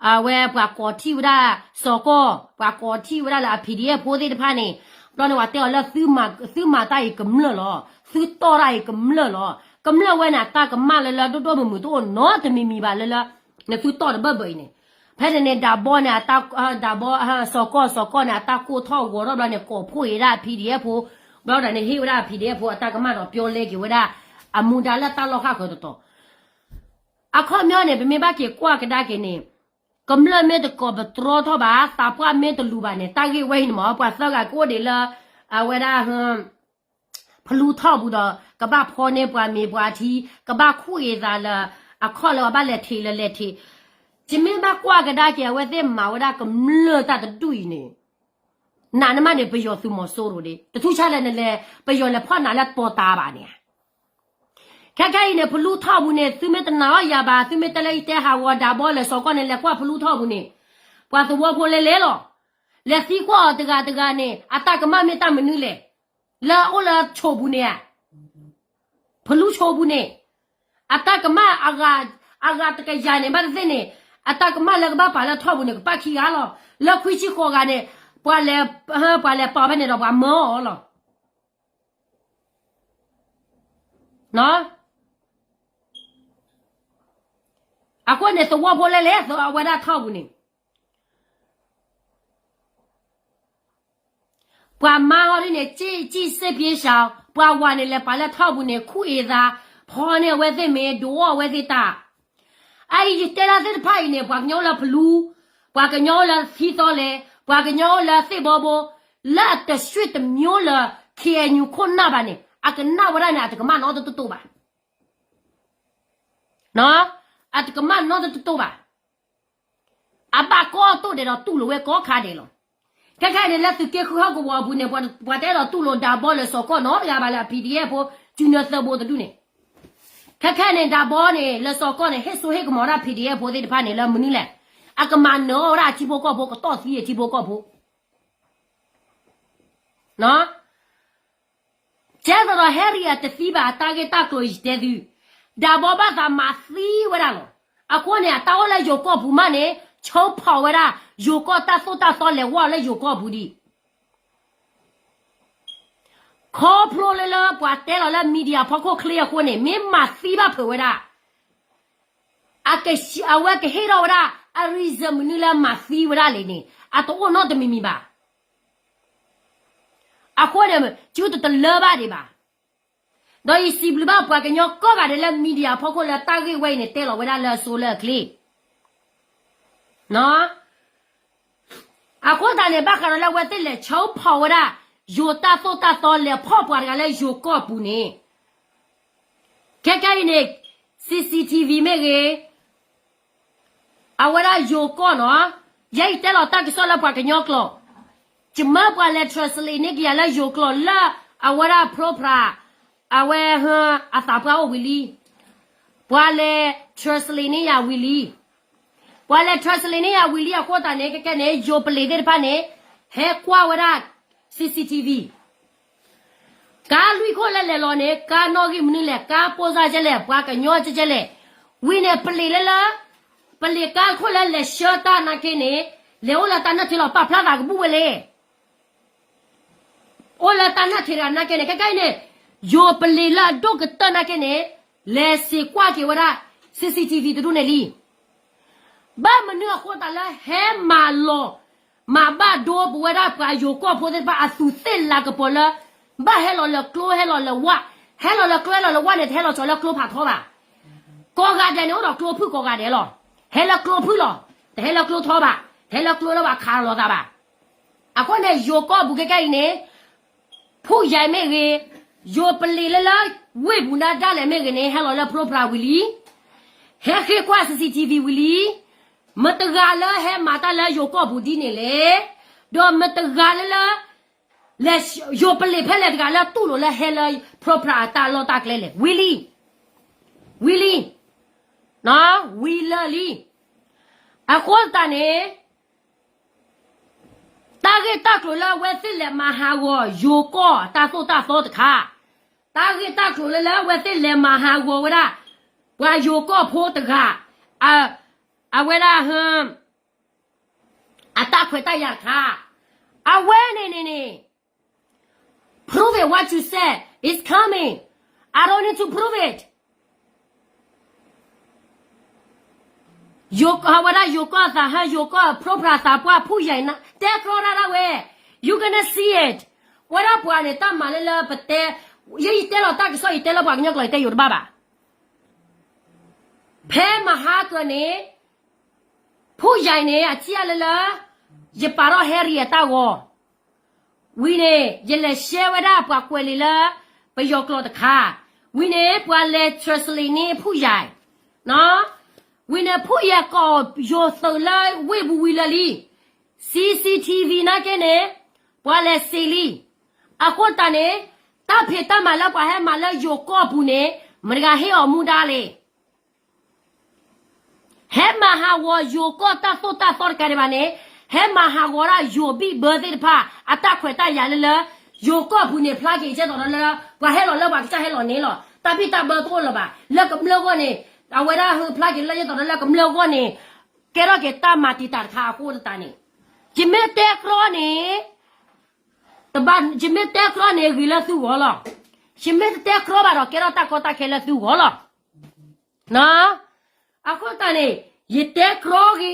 အဝဲပှၤကိးထံၣ်ဝဲဒၣ် စီၤကီၢ်, ပှၤကိးထံၣ်ဝဲဒၣ်လၢအ PDF ဖိသ့ၣ်တဖၣ်န့ၣ်, ဘျီန့ၣ်ပှၤတဲအီၤလၢ သုမၤတၢ်အံၤကမျၢၢ်လီၤ, သုတီၢ်တၢ်အံၤကမျၢၢ်လီၤ, ကမျၢၢ်ဝဲန့ၣ် အတၢ်ကမၣ်လၢလၢဒိၣ်ဒိၣ်မုၢ်မုၢ်တအိၣ်နီတမံၤမံၤဘၣ်လၢလၢ နသုတီၢ်တဘၢၣ်ဘၢၣ်အံၤန့ၣ်, ဖဲန့ၣ်န့ၣ် ဒးဘီန့ၣ် ဒးဘီ စီၤကီၢ် စီၤကီၢ်န့ၣ် အတၢ်ကိၢ်ထီၣ်ဂီၤထီၣ်ဘျီန့ၣ် ကိးဖှိၣ်အံၤဒၣ် PDF ဖိ, ဘျီဒၣ်န့ၣ် ဟ့ၣ်ဝဲဒၣ် PDF ဖိအတၢ်ကမၣ်ဒီး ပျီလဲက့ၤဝဲဒၣ် အမူဒါလၢတၢ်လီၢ်ဃၣ်ဃၢၤတတီၤ. အခီပညီန့ၣ် ပမ့ၢ်ဘၣ်က့ၤကွၢ်ကဒါက့ၤန့ၣ်, ကမျၢၢ်မ့ၢ်တကိးပတြီထီၣ်ဘၣ်, သးပှၢ်မ့ၢ်တလူၤဘၣ်န့ၣ် တၢ်ဂ့ၢ်ဝဲအံၤန့ၣ်မ့ၢ် ပှၤသၢဂၤကအိၣ်ဒံးလၢ အဝဲဒၣ် ဖလူထီၣ်ပူၤဒီး ကဘၣ်ဖီန့ၢ်ပှၤမ့ၤပှၤထံ, ကဘၣ်ခူၣ်အ့ၣ်သးလၢ အခီၣ်လၢအဘၣ်လဲၤထံးလၢလဲၤထံး, ယမ့ၢ်ဘၣ်ကွၢ်ကဒါက့ၤ အဝဲသ့ၣ်မၤဝဲဒၣ်ကမျၢၢ်တၢ်တဒူၣ်အံၤန့ၣ်, နးနမးန့ၣ် ပယီၤသုးမီၤစိရိၤဒၣ် တထူၣ်ဆါလဲၣ်နလဲၤ ပယီၤလဲၤဖီၣ်နၤလၢပီၤတၤဘၣ်န့ၣ် ခဲခဲအံၤန့ၣ် ဖလူထီၣ်ပူၤန့ၣ် သုမ့ၢ်တနာ်အီၣ်ယၤဘၣ် သုမ့ၢ်တဲလၢယတဲဟးဂီၤဒးဘီလၢစီၤကီၢ်န့ၣ် လဲၤကွၢ်ဖလူထီၣ်ပူၤန့ၣ်, ပှၤသဝီဖိလဲၤလဲၤလီၤ, လဲၤသံကွၢ်အီၤတဂၤတဂၤန့ၣ် အတၢ်ကမၣ်မ့ၢ်တၢ်မနုၤလဲၣ်, လၢအအိၣ်လၢဆိးပူၤန့ၣ်ဧါ, ဖလူဆိးပူၤန့ၣ်, အတၢ်ကမၣ်အဂၤတကယၤန့ၣ် ဘၣ်သ့ၣ်သ့ၣ်န့ၣ်, အတၢ်ကမၣ်လၢကဘၣ်ပာ်လၢထီၣ်ပူၤန့ၣ် ကပာ်ခံဂၤလီၤ, လၢခွံဆံဃိးဂၤန့ၣ်, ပှၤလဲၤ, ပှၤလဲၤပာ်ဖဲန့ၣ်ဒီးပှၤမၢအီၤလီၤ အဃိန့ၣ် သဝီဖိလဲၤလဲၤ အဝဲဒၣ်ထီၣ်ပူၤန့ၣ်, ပှၤမါအီၤဒ်န့ၣ် စံၣ်စံၣ်စ့ၢ်ပျ့ရှောင်, ပှၤဝၤန့ၣ် လဲၤပာ်လၢထီၣ်ပူၤန့ၣ် ခူၣ်အ့ၣ်သး, ဖီန့ၢ်အဝဲသ့ၣ်မ့ၤ ဒုးအီၣ်အဝဲသ့ၣ်တၢ်, အအံၤယတဲဒၣ်သ့ၣ်တဖၣ်အံၤန့ၣ် ပှၤကညီလၢဖလူ, ပှၤကညီလၢထံသီလဲၣ်, ပှၤကညီလၢသ့ၣ်ဘီဘိ, လၢအတဆှ့တမျိုးလၢ KNU ခိၣ်နၢ်ဘၣ်န့ၣ် အကနၣ်ဝဲဒၣ်န့ၣ် အတကမၣ်နီတတိတိဘၣ် အတကမၣ်နီတတိတိဘၣ်, အဘၣ်ကိးတိၢ်ဒဲးဒီးတူၢ်လိာ်ဝဲကိးခါဒဲးလီၤ, ခဲခဲအံၤန့ၣ် လၢသုးက့ဃုဟီၣ်ကဝီၤအပူၤန့ၣ် ပှၤတအဲၣ်ဒိးတူၢ်လိာ်ဒးဘီလၢစီၤကီၢ်နီတဂၤဘၣ်လၢ PDF ဖိ, စုနၢသၢဘိတဒူၣ်န့ၣ်, ခဲခဲန့ၣ် ဒးဘီန့ၣ် လၢစီၤကီၢ်န့ၣ် ဟ့ၣ်စိဟ့ၣ်ကမီၤဒၣ် PDF ဖိသ့ၣ်တဖၣ်န့ၣ် လၢမနုၤလဲၣ်, အကမၤနၢၤအီၤဝဲဒၣ်အထံဖိကီၢ်ဖိ ကတီၢ်သံအထံဖိကီၢ်ဖိ ကဲသိးဒီး Harry အတသံဘၣ်အတၢ်ဂ့ၢ်တၢ်ကျိၤယတဲသု, ဒးဘီဘၣ်သးမၤသံဝဲဒၣ်လီၤ, အဃိန့ၣ် အတၢ်အိၣ်လၢယိၤကီၢ်ပူၤမးန့ၣ် ဆိဖီၣ်ဝဲဒၣ် ယိၤကီၢ်တၢ်သိၣ်တၢ်သီလဲၤဝဲလၢယိၤကီၢ်ပူၤဒံး, ခီဖျိလၢလၢပှၤတဲလီၤလၢ media ဖီခိၣ်ချ့အဃိန့ၣ် မ့ၢ်မၤသံဘၣ်ဖုးဝဲဒၣ် အက, အဝဲကဟ့ၣ်ထီၣ်ဝဲဒၣ် အ reason မနုၤလၢမၤသံဝဲဒၣ်လဲၣ်န့ၣ် အတအိၣ်နီတမံၤမံၤဘၣ်, အဃိန့ၣ် စုတတလၢဘၣ်ဒံးဘၣ်, ဒီးယစံးဘျုးဘၣ်ပှၤကညီကိးဂၤဒဲးလၢ media ဖီခိၣ်လၢတၢ်ဂ့ၢ်ဝဲအံၤန့ၣ် တဲလီၤဝဲဒၣ်လၢအစိလၢအချ့ အဃိသတးန့ၣ် ဘၣ်ဃးဒီးလၢအဝဲသ့ၣ်လဲၤဆိဖီၣ်ဝဲဒၣ် ယိၤတၢ်သိၣ်တၢ်သီလဲၤဖီၣ်ပှၤတဂၤလၢယိၤကီၢ်ပူၤန့ၣ်, ခဲခဲအံၤန့ၣ် CCTV မ့ၢ်ဂ့ၤ, အဝဲဒၣ်ယိၤကီၢ်နီၤ, ယဲအံၤတဲလီၤတၢ်ကစီၣ်လၢပှၤကညီကျိာ်, ယမၢပှၤလဲၤ translate န့ၢ်က့ၤယၤလၢယိၤကျိာ်လၢ အဝဲဒၣ် program အဝဲ အသးပှၢ်အိၣ်ဝံၤလံ, ပှၤလဲၤ translate န့ၢ်ယၤဝံၤလံ, ပှၤလဲၤ translate န့ၢ်ယၤဝံၤလံအဃိသတးန့ၣ် ခဲခဲန့ၣ် ယိၤပလံၤသ့ၣ်တဖၣ်န့ၣ် ဟဲကွၢ်ဝဲဒၣ် CCTV ကါလွံၢ်ခိၣ်လၢလဲၤလီၤန့ၣ် ကါနီၣ်ဂံၢ်မနုၤလဲၣ်, ကါပိၢ်စၢ်ကဲလဲၣ်, ပှၤကညီကဲလဲၣ်, ဝံၤန့ၣ် ပလံၤလၢလၢ ပလံၤကါခိၣ်လၢလဲၤဆှၢတၢ်နာ်က့န့ၣ် လဲၤအိၣ်လၢတၢ်နၢ်ထံလီၤ ပာ်ဖျါသးကဘူၣ်ဝဲလဲၣ် အိၣ်လၢတၢ်နၢ်ထံတဂၤနာ်က့န့ၣ် ခဲခဲအံၤန့ၣ် ယိၤပလံၤလၢအဒိၣ်ကတၢၢ်နာ်က့န့ၣ် လဲၤစံးကွၢ်က့ၤဝဲဒၣ် CCTV တဒူၣ်န့ၣ်လံ. ဘၣ်မနုၤအဃိသတးလၢဟဲမၤလီၤ မၤဘၣ်ဒိပဝဲဒၣ်ပှၤယိၤကီၢ်ဖိသ့ၣ်တဖၣ်အသူးသ့ၣ်လၤကပီၤလၢ ဘၣ်ဟဲလီၤလၢကျိဟဲလီၤလၢဝၣ်, ဟဲလီၤလၢကျိဟဲလီၤလၢဝၣ်န့ၣ် တဟဲလီၤဆီလၢကျိဖးထီဘၣ်. ကိးဂၤဒဲးန့ၣ် အိၣ်ဒီးကျိဖုၣ်ကိးဂၤဒဲးလီၤ. ဟဲလၢကျိဖုၣ်လီၤ. တဟဲလၢကျိထီဘၣ်. တဟဲလၢကျိလၢပှၤခးလီၤသးဘၣ်. အဃိန့ၣ် ယိၤကီၢ်ပူၤခဲကဲအံၤန့ၣ် ဖူၣ်ယဲမ့ၢ်ဂ့ၤ, ယိၤပလံၤလၢလၢ ဝ့ၢ်ပူၤနၤဒၣ်လဲာ်မ့ၢ်ဂ့ၤန့ၣ် ဟဲလီၤလၢ program ဝံၤလံ, ဟဲဃ့ကွၢ် C C T V ဝံၤလံ, မတဂၤလၢဟဲမၤတၢ်လၢယိၤကီၢ်ပူၤဒ်န့ၣ်လဲၣ်, ဒီးမတဂၤလၢလၢ ယိၤပလံၤဖဲလဲၣ်တဂၤလၢတူၢ်လိာ်လၢဟဲလၢ program အတၢ်လီၢ်တၢ်ကျဲလဲၣ်, ဝံၤလံ, ဝံၤလံ, ဝံၤလၢာ်လံ, အဃိသတးန့ၣ် တၢ်ဂ့ၢ်တၢ်ကျိၤလၢအဝဲသ့ၣ်လဲၤမၤဟးဂီၤယိၤကီၢ်အတၢ်သိၣ်တၢ်သီတခါ, တၢ်ဂ့ၢ်တၢ်ကျိၤလၢလၢအဝဲသ့ၣ်လဲၤမၤဟးဂီၤဝဲဒၣ် ပှၤယိၤကီၢ်ဖိတဂၤ အဝဲဒၣ် အတၢ်ခွဲးတၢ်ယာ်တခါ, အဝဲန့ၣ်န့ၣ်န့ၣ် prove it what you said is coming. I don't need to prove it. ယိၤကီၢ်ဝဲဒၣ်ယိၤကီၢ်သးဟဲ ယိၤကီၢ် program သးပှၢ်ဖူၣ်ယဲၤ တဲကြီတၢ်ဒၣ်ဝဲ, you gonna see it. ဝဲဒၣ်ပှၤန့ၣ် တၢ်မၤလၢလၢပတဲ, ယဲယတဲလီၤတၢ်ကစီၣ် ယတဲလၢပှၤကညီကျိာ် ယတဲယိၤတဘၣ်ဘၣ်. ဖဲမဟါကၢန့ၣ် ဖူၣ်ယဲၤန့ၣ် အထံၣ်လၢလၢ ယပာ်ထီၣ် Harry အတၢ်ဂီၤ ဝံၤန့ၣ် ယလဲၤရှဲဝဲဒၣ်ပှၤကွဲးလံာ်လၢ ပယီၤကျိာ်တခါ, ဝံၤန့ၣ် ပှၤလဲၤ translate န့ၢ်ဖူၣ်ယဲၤ, ဝံၤန့ၣ် ဖူၣ်ယဲၤကိးယိၤသုးလၢဝ့ၢ်ပူၤဝံၤလၢာ်လံ, C C T V နာ်က့န့ၣ် ပှၤလဲၤစံးလံ, အဃိသတးန့ၣ် တၢ်ဖံးတၢ်မၤလၢပှၤဟဲမၤလၢယိၤကီၢ်ပူၤန့ၣ် မတဂၤဟ့ၣ်အီၤမူဒါလဲၣ်. ဟဲမၤဟးဂီၤယိၤကီၢ်တၢ်သိၣ်တၢ်သီတကးဒံးဘၣ်န့ၣ်, ဟဲမၤဟးဂီၤဒၣ်ယိၤဘံၣ်ဘၢသ့ၣ်တဖၣ် အတၢ်ခွဲးတၢ်ယာ်လၢလၢ ယိၤကီၢ်ပူၤန့ၣ် ဖျါက့ၤကဲသိးဒီးလၢ ပှၤဟဲလီၤလၢပှၤကစၢ်ဟဲလီၤန့ၣ်လီၤ. တၢ်ဘံၣ်တၢ်ဘၢတအိၣ်လၢၤဘၣ်. လၢကမျၢၢ်ဂီၢ်န့ၣ် အဝဲဒၣ်ဟဲဖျါက့ၤလၢကဲသိးဒီးလၢကမျၢၢ်ဂီၢ်န့ၣ် ကဲထီၣ်က့ၤတၢ်မၤတံာ်တာ်တခါအဃိသတးန့ၣ်, ယမ့ၢ်တဲကြီန့ၣ် ယမ့ၢ်တဲကြီန့ၣ် ဂ့ၤလၢသုဂီၢ်လီၤ. ယမ့ၢ်တတဲကြီဘၣ်ဒီး ကဲထီၣ်တၢ်ကီတၢ်ခဲလၢသုဂီၢ်လီၤ. အဃိသတးန့ၣ် ယတဲကြီဂ့ၤ,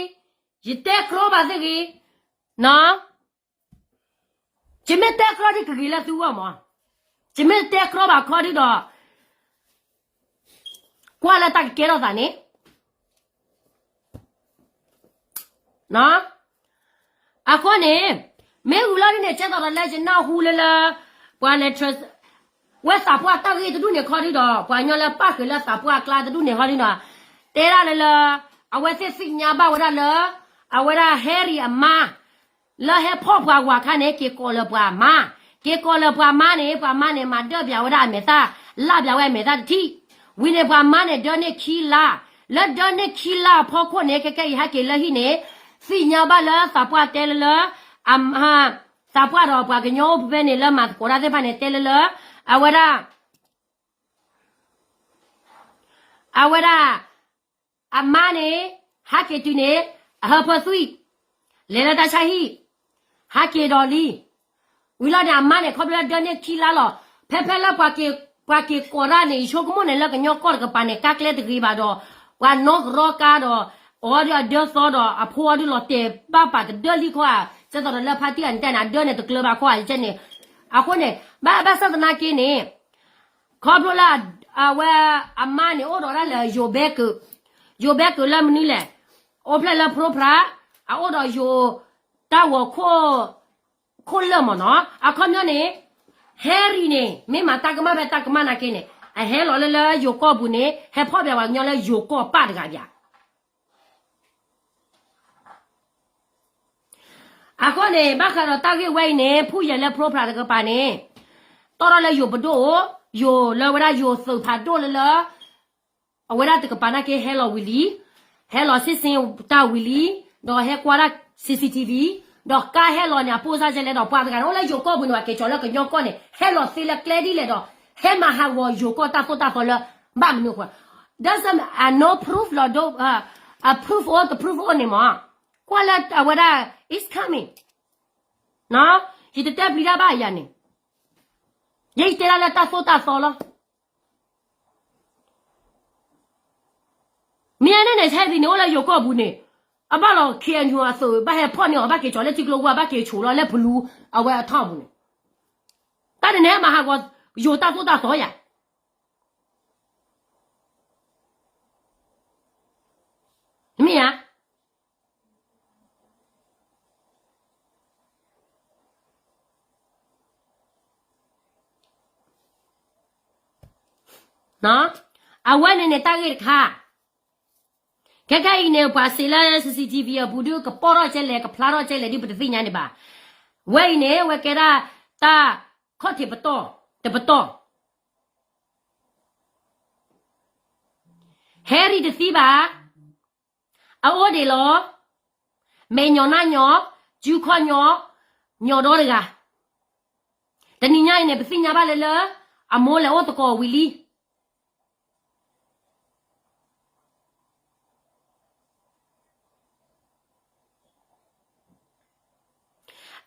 ယတဲကြီဘၣ်သ့ၣ်ဂ့ၤ, ယမ့ၢ်တဲကြီဒ်ကဂ့ၤလၢသုဂီၢ်မး, ယမ့ၢ်တဲကြီဘၣ်ခီဒ်ဒီး ကွၢ်လၢတၢ်ကကဲထီၣ်သးန့ၣ် အဃိန့ၣ် မ့ၢ်ဂုၤလီၤဒ်န့ၣ် ကဲသိးဒီးလၢယနၢ်ဟူလၢလၢ ပှၤလဲၤ ဝဲသးပှၢ်တၢ်ဂ့ၢ်တဒူၣ်န့ၣ်ခီဒ်ဒီး ပှၤကညီလၢပၣ်ဃုာ်လၢသးပှၢ်အကျါတဒူၣ်န့ၣ်ခီဒ်ဒီး တဲဒၣ်လၢလၢ အဝဲသ့ၣ်သ့ၣ်ညါဘၣ်ဝဲဒၣ်လၢ အဝဲဒၣ် Harry အမါ လၢဟဲဖီၣ်ပှၤဝၤခါန့ၣ် က့ၤကိးလၢပှၤမါ, က့ၤကိးလၢပှၤမါန့ၣ် ပှၤမါန့ၣ် မၤဒၢၣ်ပၠးဝဲဒၣ်အမဲာ်သၣ်, လၢ်ပၠးဝဲအမဲာ်သၣ်တထံၣ်, ဝံၤန့ၣ်ပှၤမါန့ၣ် ဒၢန့ၢ်ခံလါ, လၢဒၢန့ၢ်ခံလါအဖီခိၣ်န့ၣ် ခဲကဲအံၤဟဲက့ၤလၢဟံၣ်န့ၣ် သ့ၣ်ညါဘၣ်လၢသးပှၢ်တဲလၢလၢ အ သးပှၢ်ဒီးပှၤကညီအိၣ်ဖဲန့ၣ်လၢမၤသကိးတၢ်သ့ၣ်တဖၣ်န့ၣ် တဲလၢလၢ အဝဲဒၣ် အဝဲဒၣ် အမါန့ၣ် ဟဲက့ၤတုၤန့ၣ် အဟၢဖၢသွံၣ် လဲၤလၢတၢ်ဆါဟံၣ် ဟဲက့ၤဒီးလံ. ဝံၤလီၤန့ၣ် အမါန့ၣ် ခီဖျိလၢဒၢန့ၢ်ခံလါလီၤ. ဖဲဖဲလၢပှၤက့ၤ ပှၤက့ၤကိးတၢ်န့ၣ် ယဆိကမိၣ်န့ၣ် လၢကညီကီၢ်တကပၤန့ၣ် ကါကျဲတဂ့ၤဘၣ်ဒီး ပှၤနီၣ်ကရီကါဒီး အီၤဒုးအဒၢသီဒီး အဖိအီၤဒုးလီၤတဲာ်ဘၣ်ပာ်တဒၢလံခီဧါ, ကဲသိးဒီးလၢဖါတံၢ်အနတဲန့ၣ် အဒၢန့ၣ်တကျၢၤဘၣ်ခီဧါ ယကဲန့ၣ်. အဃိန့ၣ် ဘၣ် ဘၣ်ဆၣ်သနာ်က့န့ၣ် ခီဖျိလၢ အဝဲအမါန့ၣ် အိၣ်ဒီးဒၣ်လၢယိၤဘဲကုာ်, ယိၤဘဲကုာ်လၢမနုၤလဲၣ်, အိၣ်ဖျဲၣ်လၢ program အအိၣ်ဒီးယိၤ တၢ်ဂီၤခိၣ် ခိၣ်လၢာ်မ့ၢ်နီၤ. အခီပညီန့ၣ် Harry န့ၣ် မ့ၢ်မၤတၢ်ကမၣ်ဖဲတၢ်ကမၣ်နာ်က့န့ၣ် အဟဲလီၤလၢလၢယိၤကီၢ်ပူၤန့ၣ် ဟဲဖီၣ်ပၠးပှၤကညီလၢယိၤကီၢ်ပၢ်တဂၤပၠး အဃိန့ၣ် ဘၣ်ဃးဒီးတၢ်ဂ့ၢ်ဝဲအံၤန့ၣ် ဖူၣ်ယဲၤလၢ program တကပၤန့ၣ် တီၢ်ထီၣ်လၢယိၤပဒိၣ်အိၣ်, ယိၤလၢဝဲဒၣ်ယိၤသုးဖးဒိၣ်လၢလၢ အဝဲဒၣ်တကပၤနာ်က့ဟဲလီၤဝံၤလံ, ဟဲလီၤ စံးစ့ၣ် တၢ်ဝံၤလံ, ဒီးဟဲကွၢ်ဒၣ် C C T V, ဒီးကါဟဲလီၤန့ၣ် အပိၢ်စၢ်ကဲလဲၣ်ဒီး ပှၤတဂၤန့ၣ် အိၣ်လၢယိၤကီၢ်ပူၤန့ၣ် ပှၤက့ၤကၠီၤလၢကညီကီၢ်န့ၣ် ဟဲလီၤသ့လၢကျဲဒ်လဲၣ်ဒီး ဟဲမၤဟးဂီၤယိၤကီၢ်တၢ်သိၣ်တၢ်သီလၢ ဘၣ်မနုၤအဃိ doesn't, uh, no proof လီၤဒိ uh, uh, proof အိၣ်တ proof အိၣ်န့ၣ်မ့ၢ် ကွၢ်လၢအဝဲဒၣ် it's coming ယတတဲပျံၤတၢ်ဘၣ်ယၤန့ၣ် ယဲယတဲဒၣ်လၢတၢ်သိၣ်တၢ်သီလီၤ. မ့ၢ်အန့ၣ်န့ၣ် Harry န့ၣ် အိၣ်လၢယိၤကီၢ်ပူၤန့ၣ် အဘၣ်လီၤ K N U အသုး ဘၣ်ဟဲဖီၣ်န့ၢ်အီၤ ဘၣ်က့ၤကၠီၤလၢထံကျိဝါ ဘၣ်က့ၤဆိးလီၤလၢဖလူ အဝဲအထီၣ်ပူၤန့ၣ် တၢ်န့ၣ်န့ၣ် ဟဲမၤဟးဂီၤ ယိၤတၢ်သိၣ်တၢ်သီယၤ မ့ၢ်ဧါ. အဝဲန့ၣ်န့ၣ်တၢ်ဂ့ၢ်တခါ, ခဲခဲအံၤန့ၣ် ပှၤစံးလၢ စီစီထံဝံၤ အပူၤဒုး ကပီၢ်ထီၣ်ကဲလဲၣ် ကဖျါထီၣ်ကဲလဲၣ်ဒုး ပတသ့ၣ်ညါဒံးဘၣ်. ဝဲအံၤန့ၣ် ဝဲကဲဒၣ်တၢ်ခီၣ်ထံးပတီၢ်, တပတီၢ် ဟဲရံၤတသံဘၣ်, အအိၣ်ဒံးလီၤ. မဲာ်ညီနၢ်ညီ, စုခီၣ်ညီ, ညီဒီတဂၤ. တနံၤညါအံၤန့ၣ် ပသ့ၣ်ညါဘၣ်လၢလၢ အမိၢ်လဲၤအိၣ်သကိးဝံၤလံ.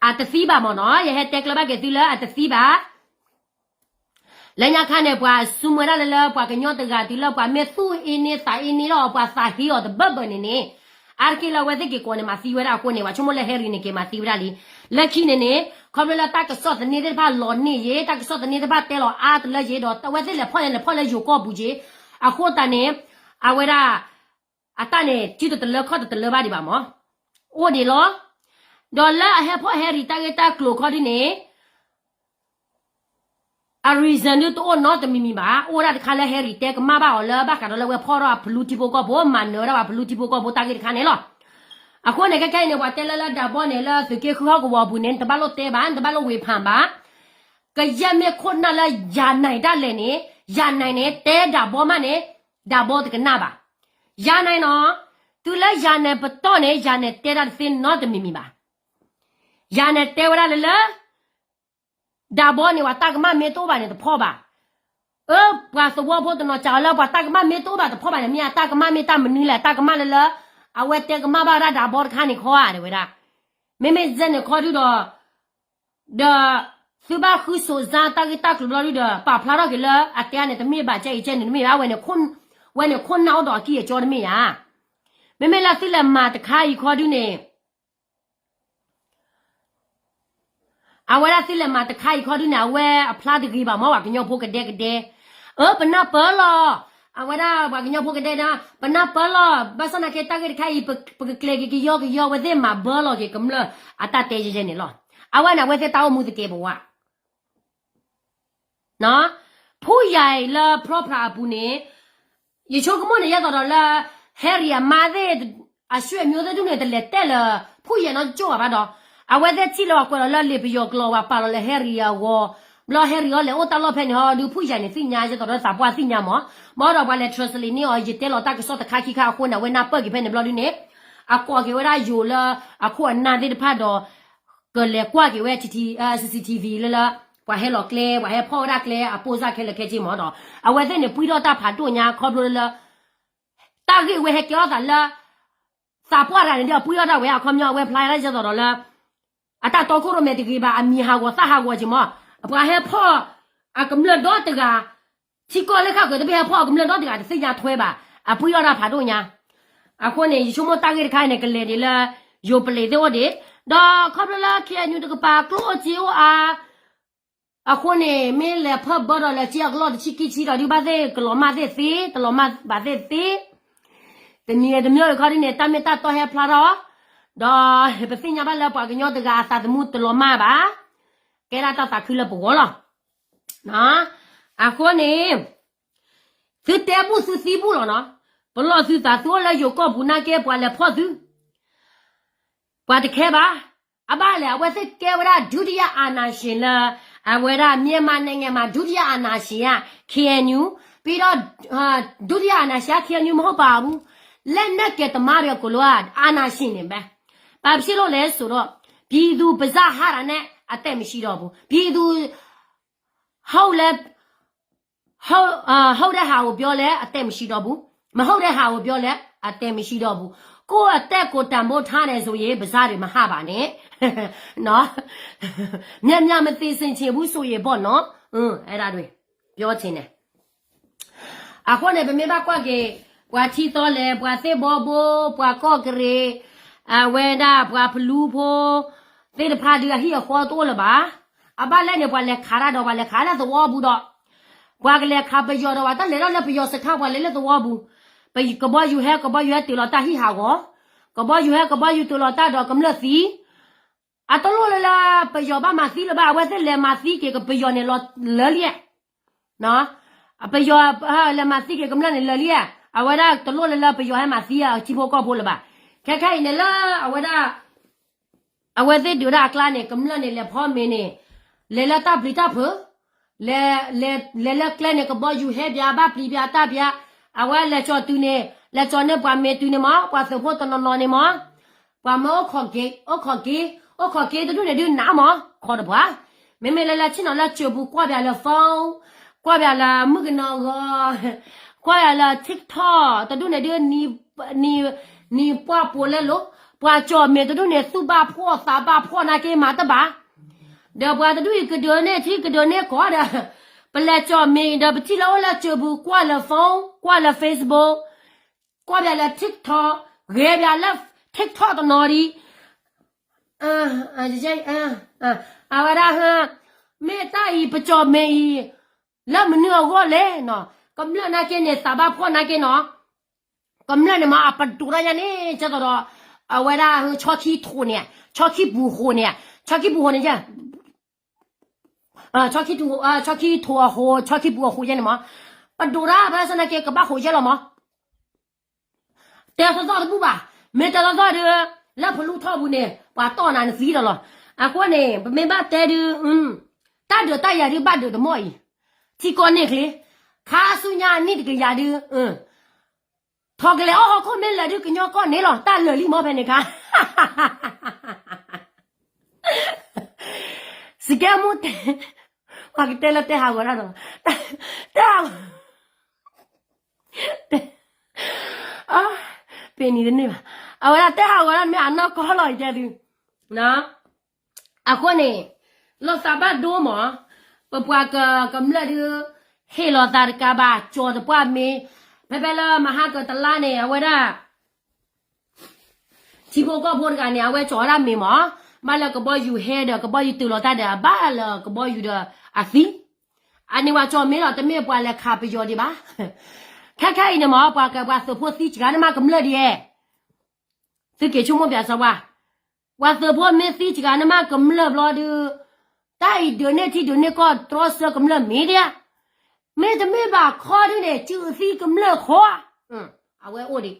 အတသံဘၣ်မ့ၢ်နီၤ, ယဟဲတဲကျၢၤဘၣ်က့ၤသုလၢအတသံဘၣ်. လၢညါခါန့ၣ် ပှၤစူးမွဲဒၣ်လၢလၢ ပှၤကညီတဂၤတုၤလၢပှၤမ့ၢ်သူၣ်အ့န့သးအ့န့ဒီး ပှၤသးဟ့အီၤတဘၢၣ်ဘၢၣ်န့ၣ်န့ၣ်, အါတက့ၢ်လၢအဝဲသ့ၣ်က့ၤကိးန့ၣ် မၤသံဝဲဒၣ်အဃိန့ၣ် ပှၤဆိကမိၣ်လၢ Harry န့ၣ် က့ၤမၤသံဝဲဒၣ်လံ. လၢခံန့ၣ်န့ၣ် ခီဖျိလၢတၢ်ကစီၣ်သန့သ့ၣ်တဖၣ်လီၤန့ၢ်ယ့ၤ, တၢ်ကစီၣ်သန့သ့ၣ်တဖၣ်တဲလီၤအါတလၢယ့ၤဒီး အဝဲသ့ၣ်လဲၤဖီၣ်န့ၣ် လဲၤဖီၣ်လၢယိၤကီၢ်ပူၤက့ၤ, အဃိသတးန့ၣ် အဝဲဒၣ် အတၢ်န့ၣ် စုတတလၢခီၣ်တတလၢဘၣ်ဒံးဘၣ်မ့ၢ်, အိၣ်ဒံးလီၤ. ဒီးလၢအဟဲဖီၣ် Harry တၢ်ဂ့ၢ်တၢ်ကျိၤခီဒုန့ၣ် အ reason ဒုတအိၣ်နီတမံၤမံၤဘၣ်. အိၣ်ဒၣ်တခါလၢ Harry တဲကမၣ်ဘၣ်အီၤလၢ ဘၣ်ဃးဒီးလၢအဝဲဖီၣ်ထီၣ်အဖလူထံဖိကီၢ်ဖိ, မၤနၢၤဝဲဒၣ်ပှၤဖလူထံဖိကီၢ်ဖိတၢ်ဂ့ၢ်တခါန့ၣ်လီၤ. အဃိန့ၣ် ခဲခဲအံၤန့ၣ် ပှၤတဲလၢလၢဒးဘီန့ၣ် လၢသုးက့ဃုဟီၣ်ကဝီၤအပူၤန့ၣ် နတဘၣ်လိၣ်တဲဘၣ်, နတဘၣ်လိၣ်ဝ့ၤဖးဘၣ်. ကယဲၢ်မ့ၢ်ခိၣ်နၢ်လၢယၤနၤတၢ်လဲၣ်န့ၣ်, ယၤနၤန့ၣ် တဲဒးဘီမးန့ၣ် ဒးဘီတကနၣ်ဘၣ်. ယၤနၤနီၤ, တုၤလၢယၤနၤပတီၢ်န့ၣ် ယၤနၤတဲတၢ်တသ့နီတမံၤမံၤဘၣ်. ယၤနၤတဲဝဲဒၣ်လၢလၢ ဒးဘီန့ၣ် ပှၤတၢ်ကမၣ်မ့ၢ်တအိၣ်ဘၣ်န့ၣ် တဖီၣ်ဘၣ်. အၢ ပှၤသဝီဖိတနီၤစံးအီၤလၢ ပှၤတၢ်ကမၣ်မ့ၢ်တအိၣ်ဘၣ်တဖီၣ်ဘၣ်န့ၣ် မ့ၢ်အတၢ်ကမၣ်မ့ၢ်တၢ်မနုၤလဲၣ်, တၢ်ကမၣ်လၢလၢ အဝဲတဲကမၣ်ဘၣ်ဝဲဒၣ်ဒးဘီတခါန့ၣ်ခီဧါ တဲဝဲဒၣ်. မ့မ့ၢ်စဲန့ၣ်ခီဒုဒီး ဒီး သုဘၣ်ဃုစိၤစါတၢ်ဂ့ၢ်တၢ်ကျိၤဘျီဒုဒီး ပာ်ဖျါထီၣ်က့ၤလၢအတဲအါန့ၣ် တမ့ၢ်ဘၣ်ကဲအံၤကဲန့ၣ် တမ့ၢ်ဘၣ်, ဝဲန့ၣ်ခိၣ်နၢ်အိၣ်ဒီးအကံၢ်အကၠီတမ့ၢ်ဧါ. မ့မ့ၢ်လၢသုလဲၤမၤတခါအံၤခီဒုန့ၣ် အဝဲဒၣ်သုလဲၤမၤတခါအံၤခီဒုန့ၣ် အဝဲအဖျါတဂ့ၤဘၣ်မ့ၢ် ပှၤကညီဖိကဒဲကဒဲ. အၢ ပနၢ်ပၢၢ်လီၤ. အဝဲဒၣ်ပှၤကညီဖိကဒဲဒၣ် ပနၢ်ပၢၢ်လီၤ. ဘၣ်ဆၣ်သနာ်က့ တၢ်ဂ့ၢ်တခါအံၤ ပကကျဲၤက့ၤကယီကယီ အဝဲသ့ၣ်မၤဘၢလီၤက့ၤကမျၢၢ်အတၢ်တဲယဲယဲန့ၣ်လီၤ. အဝဲန့ၣ် အဝဲသ့ၣ်တၢ်အိၣ်မူသကဲးပဝး ဖူယၤအံၤလၢဖျီဖရးအပူၤန့ၣ် ယဆိကမိၣ်န့ၣ် ယဲသိးဒီးလၢ Harry အမါသ့ၣ် အဆွေမျိုးသ့ၣ်ဒုန့ၣ် တလဲၤတဲလၢ ဖူယၤနီတကၠိၢ်ဘၣ်ဘၣ်ဒီး အဝဲသ့ၣ်ထံၣ်လၢပှၤကွဲးလီၤလၢလံာ်ပယီၤကျိာ် ပှၤပာ်လီၤလၢ Harry အဂီၢ်, ဘျီ Harry အီၤလဲၤအိၣ်တၢ်လီၢ်ဖဲန့ၣ်ဟီဒု ဖူယၤန့ၣ်သ့ၣ်ညါ ယဲသိးဒီးသးပှၢ်သ့ၣ်ညါမး, ဘၣ်ဒီးပှၤလဲၤ translate န့ၢ်အီၤ ယတဲလီၤတၢ်ကစီၣ်တခါခံခါအဃိန့ၣ် အဝဲနၢ်ပၢၢ်က့ၤဖဲန့ၣ်ဘျီဒုန့ၣ် အကိးက့ၤဝဲဒၣ်ယိၤလၢ အခိၣ်အနၢ်သ့ၣ်တဖၣ်ဒီး ကလဲၤကွၢ်က့ၤဝဲ CCTV လၢလၢ ပှၤဟဲလီၤကျဲ ပှၤဟဲဖီၣ်ဝဲဒၣ်ကျဲ အပိၢ်စၢ်ခဲလၢာ်ခဲဆ့မးဒီး အဝဲသ့ၣ်န့ၣ် ပှံၢ်ထီၣ်တၢ်ဖးဒိၣ်ညါခီဖျိလၢ တၢ်ဂ့ၢ်ဝဲဟဲကဲထီၣ်သးလၢ သးပှၢ်တဂၤန့ၣ်ဒီး အပှံၢ်ထီၣ်တၢ်ဝဲအခီပညီ အဝဲဖျါဒၣ်ယဲသိးဒီးလၢ အတၢ်တီခိၣ်ရိၣ်မဲတဂ့ၤဘၣ် အမံၤဟးဂီၤသၣ်ဟးဂီၤက့ၤမး, ပှၤဟဲဖီၣ်အကမျၢၢ်ဒီတဂၤ ထံကီၢ်လၢဃၣ်ဃုာ်တဘ့ၣ်ဟဲဖီၣ်အကမျၢၢ်ဒီတဂၤ တသ့ၣ်ညါထွဲဘၣ်, အပှံၢ်ထီၣ်တၢ်ဖးဒိၣ်ညါ. အဃိန့ၣ် ယဆိကမိၣ်တၢ်ဂ့ၢ်တခါအံၤန့ၣ် ကလဲၤဒံးလၢ ယိၤပလံးသ့ၣ်အိၣ်ဒံး, ဒီးခီဖျိလၢ KNU တကပၤကျိၣ်အိၣ်စ့အိၣ်အါ အဃိန့ၣ် မ့ၢ်လဲၤဖၢၣ်ဘၢဒီးလဲၤစ့အကလီၢ်တဆံခံဆံဒီး ဒုးဘၣ်သ့ၣ်ကလီၤမၢ်သ့ၣ်သ့, တလီၤမၢ်ဘၣ်သ့ၣ်သ့, တမံၤတမံၤတခီဒ်န့ၣ် တၢ်မ့ၢ်တၢ်တီဟဲဖျါထီၣ်, ဒီးပသ့ၣ်ညါဘၣ်လၢပှၤကညီတဂၤအသးသမူတလီၤမၢ်ဘၣ်, ကဲဒၣ်တၢ်သးခုလၢပဂီၢ်လီၤ. အဃိန့ၣ် သုတဲဘူၣ်သုသံဘူၣ်လီၤနီၤ, ပလီၢ်သုသးသုအိၣ်လၢယိၤကီၢ်ပူၤနာ်က့ ပှၤလဲၤဖီၣ်သု ပှၤတခဲဘၣ်. အဘၣ်လဲၣ် အဝဲသ့ၣ်ကဲဝဲဒၣ် ဒုတိယအာဏာရှင်လၢ အဝဲဒၣ် မြန်မာနိုင်ငံမှာ ဒုတိယအာဏာရှင်က KNU, ပြီးတော့ ဒုတိယအာဏာရှင်က KNU မဟုတ်ပါဘူး, လက်နက်ကိုင်သမားတွေအကုန်လုံးက အာဏာရှင်တွေပဲ, ဘာဖြစ်လို့လဲဆိုတော့ ပြည်သူပါးစပ်ဟတာနဲ့ အသက်မရှိတော့ဘူး, ပြည်သူ ဟုတ်လဲ ဟုတ်အာဟုတ်တဲ့ဟာကိုပြောလဲအသက်မရှိတော့ဘူး, မဟုတ်တဲ့ဟာကိုပြောလဲအသက်မရှိတော့ဘူး, ကိုယ့်အသက်ကိုတန်ဖိုးထားတယ်ဆိုရင်ပါးစပ်တွေမဟပါနဲ့နော်, များများမသေစေချင်ဘူးဆိုရင်ပေါ့နော်, အဲ့ဒါတွေပြောချင်တယ်. အဃိန့ၣ် ပမ့ၢ်ဘၣ်ကွၢ်က့ၤ ပှၤထံသီလဲၣ်, ပှၤသ့ၣ်ဘီဘိ, ပှၤကီၢ်ကရ့ၣ်, အဝဲဒၣ်ပှၤဖလူဖိ သ့ၣ်တဖၣ်ဒုးအဟံၣ်အဃီတအိၣ်လၢၤဘၣ်. အဘၣ်လဲၣ်န့ၣ် ပှၤလဲၤခးတၢ်ဒီး ပှၤလဲၤခးလၢသဝီပူၤဒီး ပှၤကလဲၤခးပယီၤဒီး ပှၤတလဲၤထီၣ်လၢပယီၤစခါ ပှၤလဲၤလၢသဝီပူၤ, ကဘီယူၤဟဲ ကဘီယူၤဟဲတုၤလီၤတၢ်ဟံၣ်ဟးဂီၤ, ကဘီယူၤဟဲ ကဘီယူၤတုၤလီၤတၢ်ဒီးကမျၢၢ်သံ, အတလိၣ်လၢလၢပယီၤဘၣ်မၤသံလၢၤဘၣ်, အဝဲသ့ၣ်လဲၤမၤသံက့ၤကပယီၤန့ၣ်လီၤလၢလံ, နော်, ပယီၤလဲၤမၤသံက့ၤကမျၢၢ်န့ၣ်လၢာ်လံဧါ, အဝဲဒၣ်တလိၣ်လၢလၢပယီၤဟဲမၤသံအထံဖိကီၢ်ဖိလၢၤဘၣ်. ခဲခဲအံၤန့ၣ်လၢအဝဲဒၣ် အဝဲသ့ၣ်ဒုးဒၣ်အကျါန့ၣ် ကမျၢၢ်န့ၣ်လဲၤဖီမ့ၤန့ၣ် လဲၤလၢတၢ်ပျံၤတၢ်ဖုး, လဲၤ လဲၤလၢကျဲန့ၣ် ကဘီယူၤဟဲပၠးဘၣ်ပျံၤပၠးတၢ်ပၠး, အဝဲလဲၤကၠီၤတုၤန့ၣ် လဲၤကၠီၤန့ၢ်ပှၤမ့ၤတုၤန့ၣ်မး ပှၤသုးဖိတနီၤနီၤန့ၣ်မး ပှၤမၢအိၣ်ခိးက့ၤ အိၣ်ခိးက့ၤ အိၣ်ခိးက့ၤတဒူၣ်န့ၣ်ဒုးနးမး ခီတပှၤ, မ့မ့ၢ်လၢလၢဆ့ၣ်နီၤလၢစၢၤပူၤကွၢ်ပၠးလၢ phone, ကွၢ်ပၠးလၢမုၣ်ကနီၤဂီၤ, ကွၢ်ပၠးလၢ TikTok တဒူၣ်န့ၣ်ဒုး နံၤပှၢ်ပိာ်လဲလိာ်, ပှၤကၠီၤမ့ၤတဒူၣ်န့ၣ် သူၣ်ဘၣ်ဖှီၣ်သးဘၣ်ဖှီၣ်နာ်က့မၤတဘၣ်, ဒီးပှၤတဒူၣ်အံၤကဒုးန့ၢ်ထံကဒုးန့ၢ်ကီၢ်ဒီး ပလဲၤကၠီၤမ့ၤဒီးပထံၣ်လၢအိၣ်လၢစၢၤပူၤ ကွၢ်လၢ phone, ကွၢ်လၢ Facebook, ကွၢ်ပၠးလၢ TikTok, ဂဲၤပၠးလၢ TikTok တနီၤဒံး အဝဲဒၣ် မ့ၢ်တၢ်အံၤပကၠီၤမ့ၤအံၤ လၢမနုၤအဂီၢ်လဲၣ်နီၤ, ကမျၢၢ်နာ်က့န့ၣ် သးဘၣ်ဖှီၣ်နာ်က့နီၤ, ကမျၢၢ်န့ၣ်မး အပဒိးတၢ်ညါန့ၣ် ကဲသိးဒီး အဝဲဒၣ် ဆီခံထိးန့ၣ် ဆီခံပူၤဃိးန့ၣ် ဆီခံပူၤဃိးန့ၣ် ဆီခံထိးအဃိ ဆီခံပူၤအဃိယဲန့ၣ်မး, ပဒိးတၢ်ဘၣ်ဆၣ်နာ်က့ ကဘၣ်ဃိးယဲလီၤမး တဲသီသီတဘူၣ်ဘၣ်, မ့ၢ်တဲသီသီဒီး လၢဖလူထီၣ်ပူၤန့ၣ် ပှၤတီၢ်နၤနသံဒီးလီၤ. အဃိန့ၣ် ပမ့ၢ်ဘၣ်တဲဒုး တၢ်ဒုးတၢ်ယၤဒုးဘၣ်ဒုးတမီၢ်အံၤ, ထံကီၢ်န့ၣ်ချ့, ခါဆူညါအနံၣ်တကယၤဒုး ထီၣ်ကလဲၤအီၣ်ဟီၣ်ခိၣ်မ့ၢ်လၢာ်ဒုးကညီကီၢ်န့ၣ်လီၤ, တၢ်လၢာ်လံမီၢ်ဖဲန့ၣ်ခါ စကဲမူတဲ, ပှၤကတဲလၢတဲဟးဂီၤတၢ်ဒီး, တဲဟးဂီၤ, တဲ, ပ့ၤနံၤတန့ၢ်ဘၣ်, အဝဲဒၣ်တဲဟးဂီၤတၢ်မ့ၢ်အနီၢ်ကီၢ်လီၤ ယတဲသု, အဃိန့ၣ်, လီၤသးဘၣ်ဒိမး, ပပှၤကမျၢၢ်ဒုး, ဟ့ၣ်လီၤသးတကးဘၣ် ကၠီၤတပှၢ်မ့ၤ, ဖဲဖဲလၢမဟါကတလါန့ၣ် အဝဲဒၣ် ထံဖိကီၢ်ဖိတဂၤန့ၣ် အဝဲကၠီၤဝဲဒၣ်မ့ၤမး, ဘၣ်လၢကဘီယူၤဟဲဒီး ကဘီယူၤတုၤလီၤတၢ်ဒီး အဘၣ်လၢကဘီယူၤဒီးအသံ, အန့ၣ်ဝဲကၠီၤမ့ၤလီၤ တမ့ၢ်ပှၤလဲၤခးပယီၤဒံးဘၣ်. ခဲခဲအံၤန့ၣ်မး ပှၤကပှၤသုးဖိသံစှၤနမးကမျၢၢ်ဒံးဧါ, သုက့ၤဆိကမိၣ်ပၠးစီၤပှၤ, ပှၤသုးဖိမ့ၢ်သံစှၤနမးကမျၢၢ်ဘျီဒုး, တၢ်အံၤဒုးန့ၢ်ထံဒုးန့ၢ်ကီၢ်တြီဆၢကမျၢၢ်မ့ၢ်ဒံးဧါ, မ့တမ့ၢ်ဘၣ်ခီဒုးန့ၣ် စုသံကမျၢၢ်ခီ, အဝဲအိၣ်ဒံး,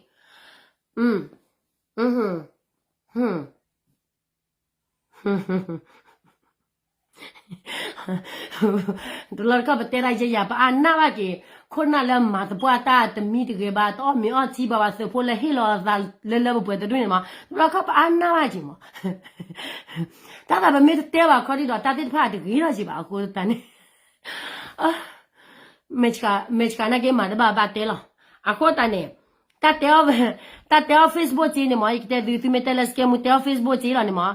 တလီၢ်တခီၣ်ပတဲတၢ်ယဲယၤ ပအါနၢ်ဘၣ်က့ၤ, ခိၣ်နၢ်လၢမၤသပှၢ်တၢ်တမံတဂ့ၤဘၣ် တအီၣ်မ့ၤအီထံဘၣ် ပှၤသုးဖိလၢဟ့ၣ်လီၤသးလၢလၢပှဲၤပှဲၤတဒူၣ်န့ၣ်မး တလီၢ်တခီၣ်ပအါနၢ်ဘၣ်က့ၤမး, တၢ်သးပမ့ၢ်တတဲဘၣ်ခီဒံးဒီး တၢ်သ့ၣ်တဖၣ်တဂ့ၤထီၣ်က့ၤဘၣ်အဃိသတးန့ၣ် မဲာ်ဆှးနာ်က့မၤတဘၣ်ဘၣ်တဲလီၤ. အဃိသတးန့ၣ်, တၢ်တဲအီၣ်, တၢ်တဲအီၣ် Facebook က့န့ၣ်မး ယကတဲသု သုမ့ၢ်တဲလၢစကဲမူတဲအီၣ် Facebook က့လီၤန့ၣ်မး,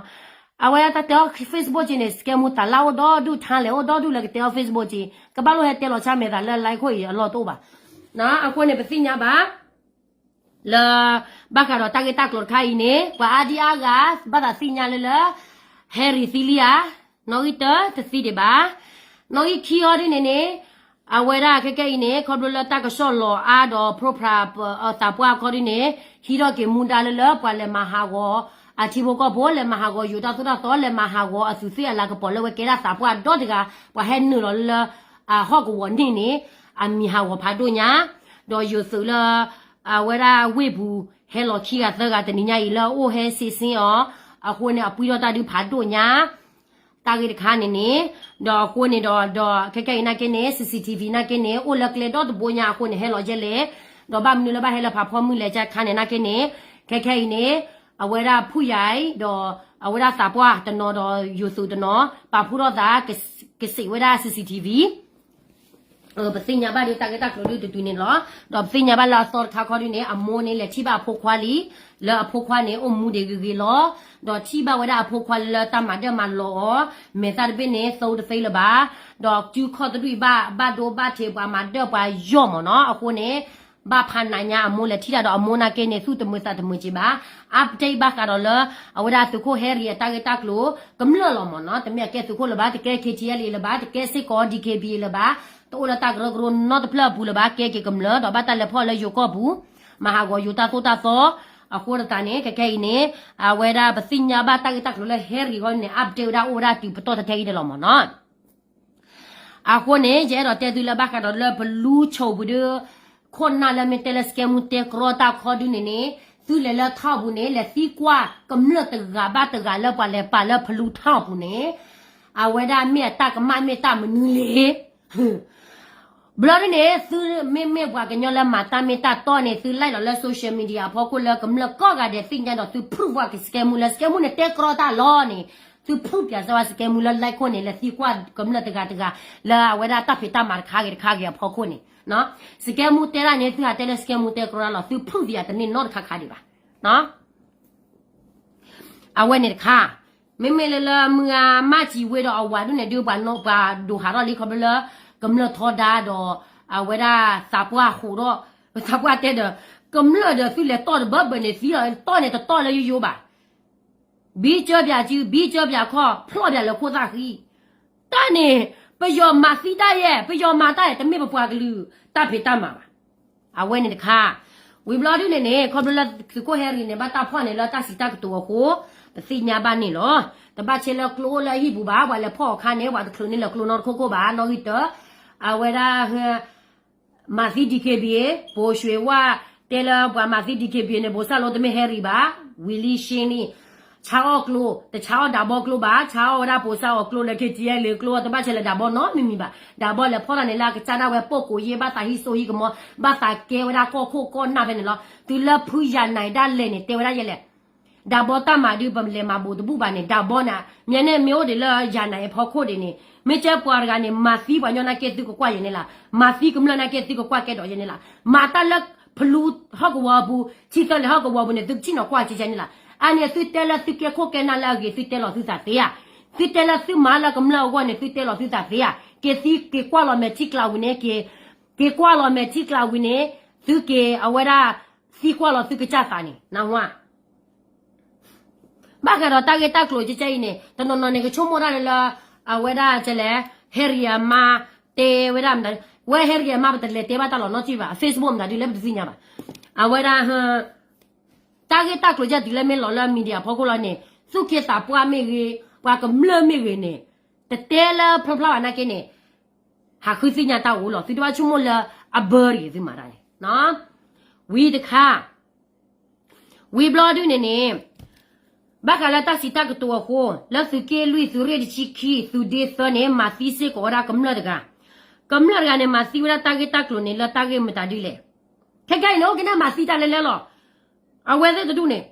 အဝဲတၢ်တဲအီၣ် Facebook က့န့ၣ် စကဲမူတၢ်လၢအိၣ်ဒီဒူၣ် ထါလဲၣ်အိၣ်ဒီဒူၣ်လၢကတဲအီၣ် Facebook က့, ကဘၣ်လိၣ်ဟဲတဲလီၤဆါမဲာ်သးလၢ line ခိၣ်အံၤအလီၢ်တအိၣ်ဘၣ်. အဃိန့ၣ် ပသ့ၣ်ညါဘၣ် လၢ ဘၣ်ဃးဒီးတၢ်ဂ့ၢ်တၢ်ကျိၤတခါအံၤန့ၣ် ပှၤအါဒံအါဂၤ ဘၣ်သးသ့ၣ်ညါလၢလၢ Harry သံလံဧါ, နီၣ်ဂံၢ်တၢ တသံဒံးဘၣ်, နီၣ်ဂံၢ်ခံဟီဒ်န့ၣ်န့ၣ်, အဝဲဒၣ်ခဲခဲအံၤန့ၣ် ခီဖျိလၢတၢ်ကစီၣ်လီၤအါဒီး profile သးပှၢ်ခီဒ်န့ၣ် ဟံးထီၣ်က့ၤမူဒါလၢလၢ ပှၤလဲၤမၤဟးဂီၤ အထံဖိကီၢ်ဖိ လဲၤမၤဟးဂီၤယိၤတၢ်သိၣ်တၢ်သီ လဲၤမၤဟးဂီၤအသူးသ့ၣ်အလၤကပီၤလၢဝဲကဲဒၣ်သးပှၢ်ဒီတဂၤ ပှၤဟဲနုာ်လီၤလၢ အဟီၣ်ကဝီၤန့ၣ်န့ၣ် အမံၤဟးဂီၤဖးဒိၣ်ညါ, ဒီးယိၤသုးလၢ အဝဲဒၣ်ဝ့ၢ်ပူၤ ဟဲလီၤခံဂၤသၢဂၤတနံၤညါအံၤလၢအအိၣ်ဟဲစ့စ့အီၤ, အဃိန့ၣ် အပှံၢ်ထီၣ်တၢ်ဒုးဖးဒိၣ်ညါ, တၢ်ဂ့ၢ်တခါန့ၣ်န့ၣ်, ဒီးအဃိန့ၣ်ဒီး ဒီးခဲခဲအံၤနာ်က့န့ၣ် CCTV နာ်က့န့ၣ် အိၣ်လၢကျဲဒီတဘိညါအဃိန့ၣ် ဟဲလီၤယဲလဲၣ်, ဒီးဘၣ်မနုၤလၢဘၣ်ဟဲလၢဖးဖီမုၢ်လဲၤကခါန့ၣ်နာ်က့န့ၣ်, ခဲခဲအံၤန့ၣ်, အဝဲဒၣ်ဖုၣ်ယၤအံၤ ဒီး အဝဲဒၣ်သးပှၢ်တနီၤဒီးယိၤသုးတနီၤ ပာ်ဖှိၣ်ထီၣ်သး ကစံးဝဲဒၣ် CCTV ပသ့ၣ်ညါဘၣ်ဒုးတၢ်ဂ့ၢ်တၢ်ကျိၤဒုးတတုၤန့ၣ်လီၤ. ဒီးပသ့ၣ်ညါဘၣ်လၢအသီတခါခီဒုးန့ၣ် အမိၢ်န့ၣ်လဲၤထံၣ်ဘၣ်အဖိခွါလံ, လၢအဖိခွါန့ၣ်အိၣ်မူဒံးဂ့ၤဂ့ၤလီၤ. ဒီးထံၣ်ဘၣ်ဝဲဒၣ်အဖိခွါလၢတၢ်မၤဒၢၣ်မၤလီၤအီၤ, မဲာ်သၣ်တဘ့ၣ်န့ၣ် သိတသ့လၢၤဘၣ်. ဒီးစုခီၣ်တဒူၣ်အံၤဘၣ် ဘၣ်ဒိဘၣ်ထံးပှၤမၤဒၢၣ်ပှၤယီၢ်မးနီၤ. အဃိန့ၣ် ဘၣ်ဖးနးညါအမိၢ်လဲၤထံၣ်တၢ်ဒီးအမိၢ်နာ်က့န့ၣ် သူၣ်တမုာ်သးတမုာ်က့ၤဘၣ်. update ဘၣ်ဃးဒီးလၢ အဝဲဒၣ်သုးခိၣ်ဟဲရံၤအတၢ်ဂ့ၢ်တၢ်ကျိၤ ကမျၢၢ်လီၤမးနီၤ. တမ့ၢ်အကဲသုးခိၣ်လၢၤဘၣ်, တကဲ KTLA လၢၤဘၣ်, တကဲစ့ၢ်ကီး DKBA လၢၤဘၣ်, တအိၣ်လၢတၢ်ကရၢကရိနီတဖျၢၣ်အပူၤလၢၤဘၣ်, ကဲက့ၤကမျၢၢ် ဒီးဘၣ်တၢ်လဲၤဖီၣ်လၢယိၤကီၢ်ပူၤ, မၤဟးဂီၤယိၤတၢ်သိၣ်တၢ်သီ, အဃိတးန့ၣ် ခဲခဲအံၤန့ၣ် အဝဲဒၣ်ပသ့ၣ်ညါဘၣ်တၢ်ဂ့ၢ်တၢ်ကျိၤလၢဟဲရံၤဃီန့ၣ် update ဝဲဒၣ်အိၣ်ဝဲဒၣ်တုၤပတီၢ်ထဲထဲအံၤန့ၣ်လီၤမးနီၤ. အဃိန့ၣ် ယအဲၣ်ဒိးတဲသုလၢဘၣ်ဃးဒီးလၢဖလူဆိပူၤဒုး ခိၣ်နၢ်လၢမ့ၢ်တဲလၢစကဲမူတဲကြီတၢ်ခီဒုန့ၣ်န့ၣ် သုလဲၤလၢထီၣ်ပူၤန့ၣ် လဲၤသံကွၢ်ကမျၢၢ်တဂၤဘၣ်တဂၤလၢပှၤလဲၤပာ်လၢဖလူထီၣ်ပူၤန့ၣ် အဝဲဒၣ်မ့ၢ်အတၢ်ကမၣ်မ့ၢ်တၢ်မနုၤလဲၣ် ဘျီဒုန့ၣ် သုမ့မ့ၢ်ပှၤကညီလၢမၤတၢ်မ့ၢ်တၢ်တီန့ၣ် သု live လီၤလၢ social media အဖီခိၣ်လၢကမျၢၢ်ကိးဂၤဒဲးသ့ၣ်ညါဒီးသု proof ဝဲကစကဲမူလၢစကဲမူန့ၣ်တဲကြီတၢ်လီၤန့ၣ် သု proof ပၠးစၢၤဝဲစကဲမူလၢ live ခိၣ်န့ၣ် လဲၤသံကွၢ်ကမျၢၢ်တဂၤတဂၤ လၢအဝဲဒၣ်တၢ်ဖံးတၢ်မၤတခါဂ့ၤတခါဂ့ၤအဖီခိၣ်န့ၣ် စကဲမူတဲတၢ်န့ၣ် သုဟးတဲလၢစကဲမူတဲကြီတၢ်လီၤ သု proof ယၤတန့ၢ်နီတခါခါဒံးဘၣ် အဝဲန့ၣ်တခါ မ့မ့ၢ်လၢလၢမုၢ်ဂၤမၢ်စံၤဝ့ဒီးအဝၤဒုန့ၣ်ဒုး ပှၤဒိးဟးထီၣ်လံခီဖျိလၢ ကမျၢၢ်ထီဒါဒီး အဝဲဒၣ်သးပှၢ်ဟးထီၣ် သးပှၢ်တဲဒီး ကမျၢၢ်ဒီးသုလဲၤတီၢ်တဘၢဘၢန့ၣ်သံလီၤ တီၢ်န့ၣ်တတီၢ်လၢယိယိဘၣ် ဘံကၢပၠးစု ဘံကၢပၠးခီၣ် ဖျီၣ်ပၠးလၢခိၣ်သၣ်ဃံ တၢ်န့ၣ် ပယီၤမၤသံတၢ်ယဲၢ် ပယီၤမၤတၢ်ယဲၢ် တမ့ၢ်ပပှၤကလုာ်တၢ်ဖံးတၢ်မၤဘၣ် အဝဲန့ၣ်တခါ ဝံၤဘျီဒုန့ၣ်န့ၣ် ခီဖျိလၢသုးခိၣ်ဟဲရံၤန့ၣ် ဘၣ်တၢ်ဖီၣ်န့ၣ်လၢတၢ်စံးတၢ်ကတိၤအဃိ ပသ့ၣ်ညါဘၣ်န့ၣ်လီၤ. တဘၣ်ဆဲးလၢကျိအိၣ်လၢအဟံၣ်ပူၤဘၣ် ပှၤလဲၤဖီၣ်အခါန့ၣ် ပှၤတချုးန့ၢ်လၢကျိနီတခိၣ်ခိၣ်ဘၣ် နီၣ်ဂံၢ်တၢ အဝဲဒၣ် မၤသံ DKBA ပိၤရွှ့ဝၣ် တဲလၢပှၤမၤသံ DKBA န့ၣ် ဘိးစၢ်လိတမ့ၢ်ဟဲရံၤဘၣ် ဝံၤလံရှ့န့ၣ် ဆါအီၣ်ကျိ တဆါအီၣ်ဒးဘီကျိဘၣ် ဆါအီၣ်ဝဲဒၣ်ပိၤစၢ်အီၤကျိလၢ KTLA ကျိ တဘၣ်ဆဲးလၢဒးဘီနီတမံၤမံၤဘၣ် ဒးဘီလဲၤဖီၣ်တၢ်န့ၣ်လၢအကစၢ်ဒၣ်ဝဲပိာ်ကိးယ့ၢ် ဘၣ်သးဟံးစိဟံးကမီၤ ဘၣ်သးကဲဝဲဒၣ်ကီၢ်ခိၣ်ကီၢ်နၢ်ဖဲန့ၣ်လီၤ. တုၤလၢဖုယၤနၤဒၣ်လဲာ်န့ၣ် တဲဝဲဒၣ်ယဲလဲၣ် ဒးဘီတၢ်မၤဒုး ပလဲၤမၤဘူးတဘူၣ်ဘၣ်န့ၣ် ဒးဘီန့ၣ် မ့ၢ်န့ၣ်မ့ၢ်အိၣ်ဒံးလၢယၤနၤအဖီခိၣ်ဒံးန့ၣ် မ့ၢ်ကဲပှၤတဂၤန့ၣ် မၤသံပှၤညီနာ်က့သုကကွၢ်ယဲန့ၣ်လီၤ. မၤသံကမျၢၢ်နာ်က့သုကကွၢ်ကဲဒီးယဲန့ၣ်လီၤ. မၤတၢ်လၢဖလူဟီၣ်ကဝီၤအပူၤ ထံသၢလဲၤဟီၣ်ကဝီၤပူၤန့ၣ် သုကထံၣ်နီၤကွၢ်ကဲကဲန့ၣ်လီၤ. အန့ၣ်သုတဲလၢသုကဲခိၣ်ကဲနၢ်လၢအဂ့ၤ သုတဲလီၤသုသးသ့ဧါ. သုတဲလၢသုမၤလၢကမျၢၢ်အဂီၢ်န့ၣ် သုတဲလီၤသုသးသ့ဧါ. က့ၤသံက့ၤကွၢ်လီၤမဲာ်ထံကျးဝံၤန့ၣ် က့ၤ က့ၤကွၢ်လီၤမဲာ်ထံကျးဝံၤန့ၣ် သုက့ၤအဝဲဒၣ် သံကွၢ်လီၤသုကစၢ်သးန့ၣ် နၢ်ဟူဧါ. ဘၣ်ဃးဒီးတၢ်ဂ့ၢ်တၢ်ကျိၤကဲကဲအံၤန့ၣ် တနီၤနီၤန့ၣ် ကဆိကမိၣ်တၢ်လၢလၢ အဝဲဒၣ်ကလဲၣ် ဟဲရံၤအမါ တဲဝဲဒၣ်မတၤ ဝဲဟဲရံၤအမါ ပတလဲၤတဲဘၣ်တၢ်လီၤနီတဘ့ၣ်ဘၣ် Facebook မတၤဒုးလၢပတသ့ၣ်ညါဘၣ်. အဝဲဒၣ် တၢ်ဂ့ၢ်တၢ်ကျိၤကဲတုၤလၢမ့ၢ်လီၤလၢ media ဖီခိၣ်လီၤန့ၣ် သူၣ်က့သးပှၢ်မ့ၢ်ဂ့ၤ ပှၤကမျၢၢ်မ့ၢ်ဂ့ၤန့ၣ် တတဲလၢဖျီဖျါဘၣ်နာ်က့န့ၣ် ဟးဃုသ့ၣ်ညါတၢ်အိၣ်လီၤ. သုတဘၣ်ဆိကမိၣ်လၢအဘၢတဂ့ၤသုမၤတၢ်န့ၣ် ဝံၤတခါ ဝံၤဘျီဒုန့ၣ်န့ၣ် ဘၣ်ဃးလၢတၢ်စံးတၢ်ကတိၤအဃိ လၢသုးက့လွံၢ် သုးရ့ၣ်တဆံခံ သုးဒ့သၢန့ၣ် မၤသံစ့ၢ်ကီးဝဲဒၣ်ကမျၢၢ်တဂၤ ကမျၢၢ်တဂၤန့ၣ် မၤသံဝဲဒၣ်တၢ်ဂ့ၢ်တၢ်ကျိၤန့ၣ် လၢတၢ်ဂ့ၢ်မတၤဒုလဲၣ်. ခဲကဲအံၤန့ၣ် အိၣ်က့ၤန့ၣ် မၤသံတၢ်လဲၣ်လဲၣ်လီၤ. အဝဲသ့ၣ်တဒူၣ်န့ၣ်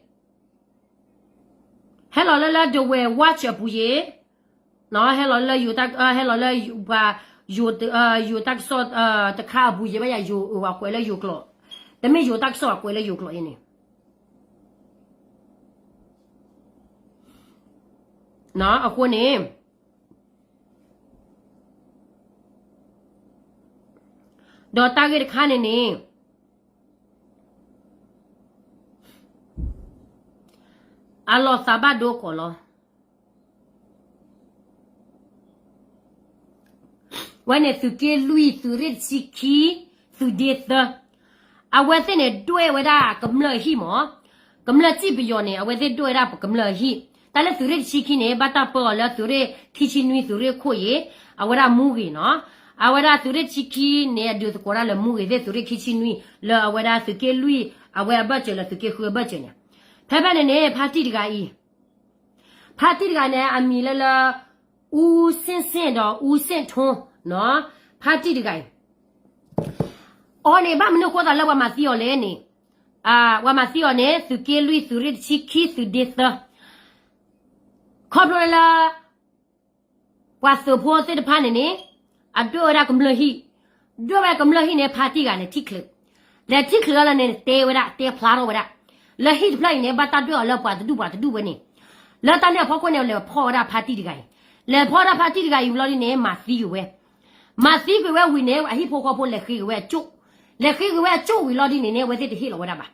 ဟဲလီၤလၢလၢ ဒဝဲၢ်ဝါစၢၤအပူၤယ့ၢ် ဟဲလီၤလၢ ဟဲလီၤလၢ ပှၤ ယိၤတၢ်ကစီၣ်တခါအပူၤယ့ၢ် ဘၣ်ယၤယိၤအဝဲကွဲးလၢယိၤကျိာ် တမ့ၢ်ယိၤတၢ်ကစီၣ်အကွဲးလၢယိၤကျိာ်အံၤန့ၣ် အဃိန့ၣ် ဒီးတၢ်ဂ့ၢ်တခါန့ၣ်န့ၣ် အလီၤသးဘၣ်ဒိကီးလီၤ. ဝဲန့ၣ်သုးက့လွံၢ် သုးရ့ၣ်တဆံခံ သုးဒ့သၢ အဝဲသ့ၣ်န့ၣ် ဒွဲၣ်ဝဲဒၣ်ကမျၢၢ်အဟံၣ်မး ကမျၢၢ်စံၣ်ပယီၤန့ၣ် အဝဲသ့ၣ်ဒွဲၣ်ဝဲဒၣ်ကမျၢၢ်အဟံၣ် တၢ်လၢသုးရ့ၣ်တဆံခံန့ၣ် ဘၣ်တၢ်ပၢအီၤလၢသုးရ့ၣ်ခံဆံနွံ သုးရ့ၣ်ခိၣ်ယ့ၣ် အဝဲဒၣ်မူဂ့ၤနီၤ အဝဲဒၣ်သုးရ့ၣ်တဆံခံန့ၣ် အဒုးသကိးတၢ်လၢမူဂ့ၤသ့ၣ် သုးရ့ၣ်ခံဆံနွံ လၢအဝဲဒၣ်သုးက့လွံၢ် အဝဲအဘၢၣ်စၢၤလၢသုးက့ဃုအဘၢၣ်စၢၤန့ၣ် ဖဲဖဲန့ၣ်န့ၣ် ဖါတံၢ်တဂၤအံၤ ဖါတံၢ်တဂၤန့ၣ် အမံၤလၢလၢ အူစ့ၣ်စ့ၣ်ဒီး အူစ့ၣ်ထိ ဖါတံၢ်တဂၤအံၤ အီၤန့ၣ် ဘၣ်မနုၤအဃိသးလၢပှၤမၤသံအီၤလဲၣ်န့ၣ် ပှၤမၤသံအီၤန့ၣ် သုးက့လွံၢ် သုးရ့ၣ်တဆံခံ သုးဒ့သၢ ခီဖျိလၢ ပှၤသုးဖိသ့ၣ်တဖၣ်န့ၣ်န့ၣ် အဒွဲၣ်ဝဲဒၣ်ကမျၢၢ်ဟံၣ်, ဒွဲၣ်ဝဲကမျၢၢ်ဟံၣ်န့ၣ် ဖါတံၢ်တဂၤန့ၣ် ထံၣ်ချုး, လဲၤထံၣ်ချုးလီၤန့ၣ် တဲဝဲဒၣ် တဲဖျါထီၣ်ဝဲဒၣ်, လၢဟံၣ်တဖျၢၣ်အံၤန့ၣ် ဘၣ်တၢ်ဒွဲၣ်အီၤလၢပှၤတဒူၣ်ပှၤတဒူၣ်ဝဲန့ၣ်, လၢတၢ်န့ၣ်အဖီခိၣ်န့ၣ် လဲၤဖီၣ်ဝဲဒၣ်ဖါတံၢ်တဂၤအံၤ, လဲၤဖီၣ်ဝဲဒၣ်ဖါတံၢ်တဂၤအံၤဘျီဒ်န့ၣ် မၤသံကွံာ်ဝဲ, မၤသံကွံာ်ဝဲဝံၤန့ၣ် အဟံၣ်ဖိဃီဖိလဲၤဃ့က့ၤဝဲအကၠိၣ်, လဲၤဃ့က့ၤဝဲအကၠိၣ်ဝံၤလီၤဒ်န့ၣ်န့ၣ် အဝဲသ့ၣ်တဟ့ၣ်လီၤဝဲဒၣ်ဘၣ်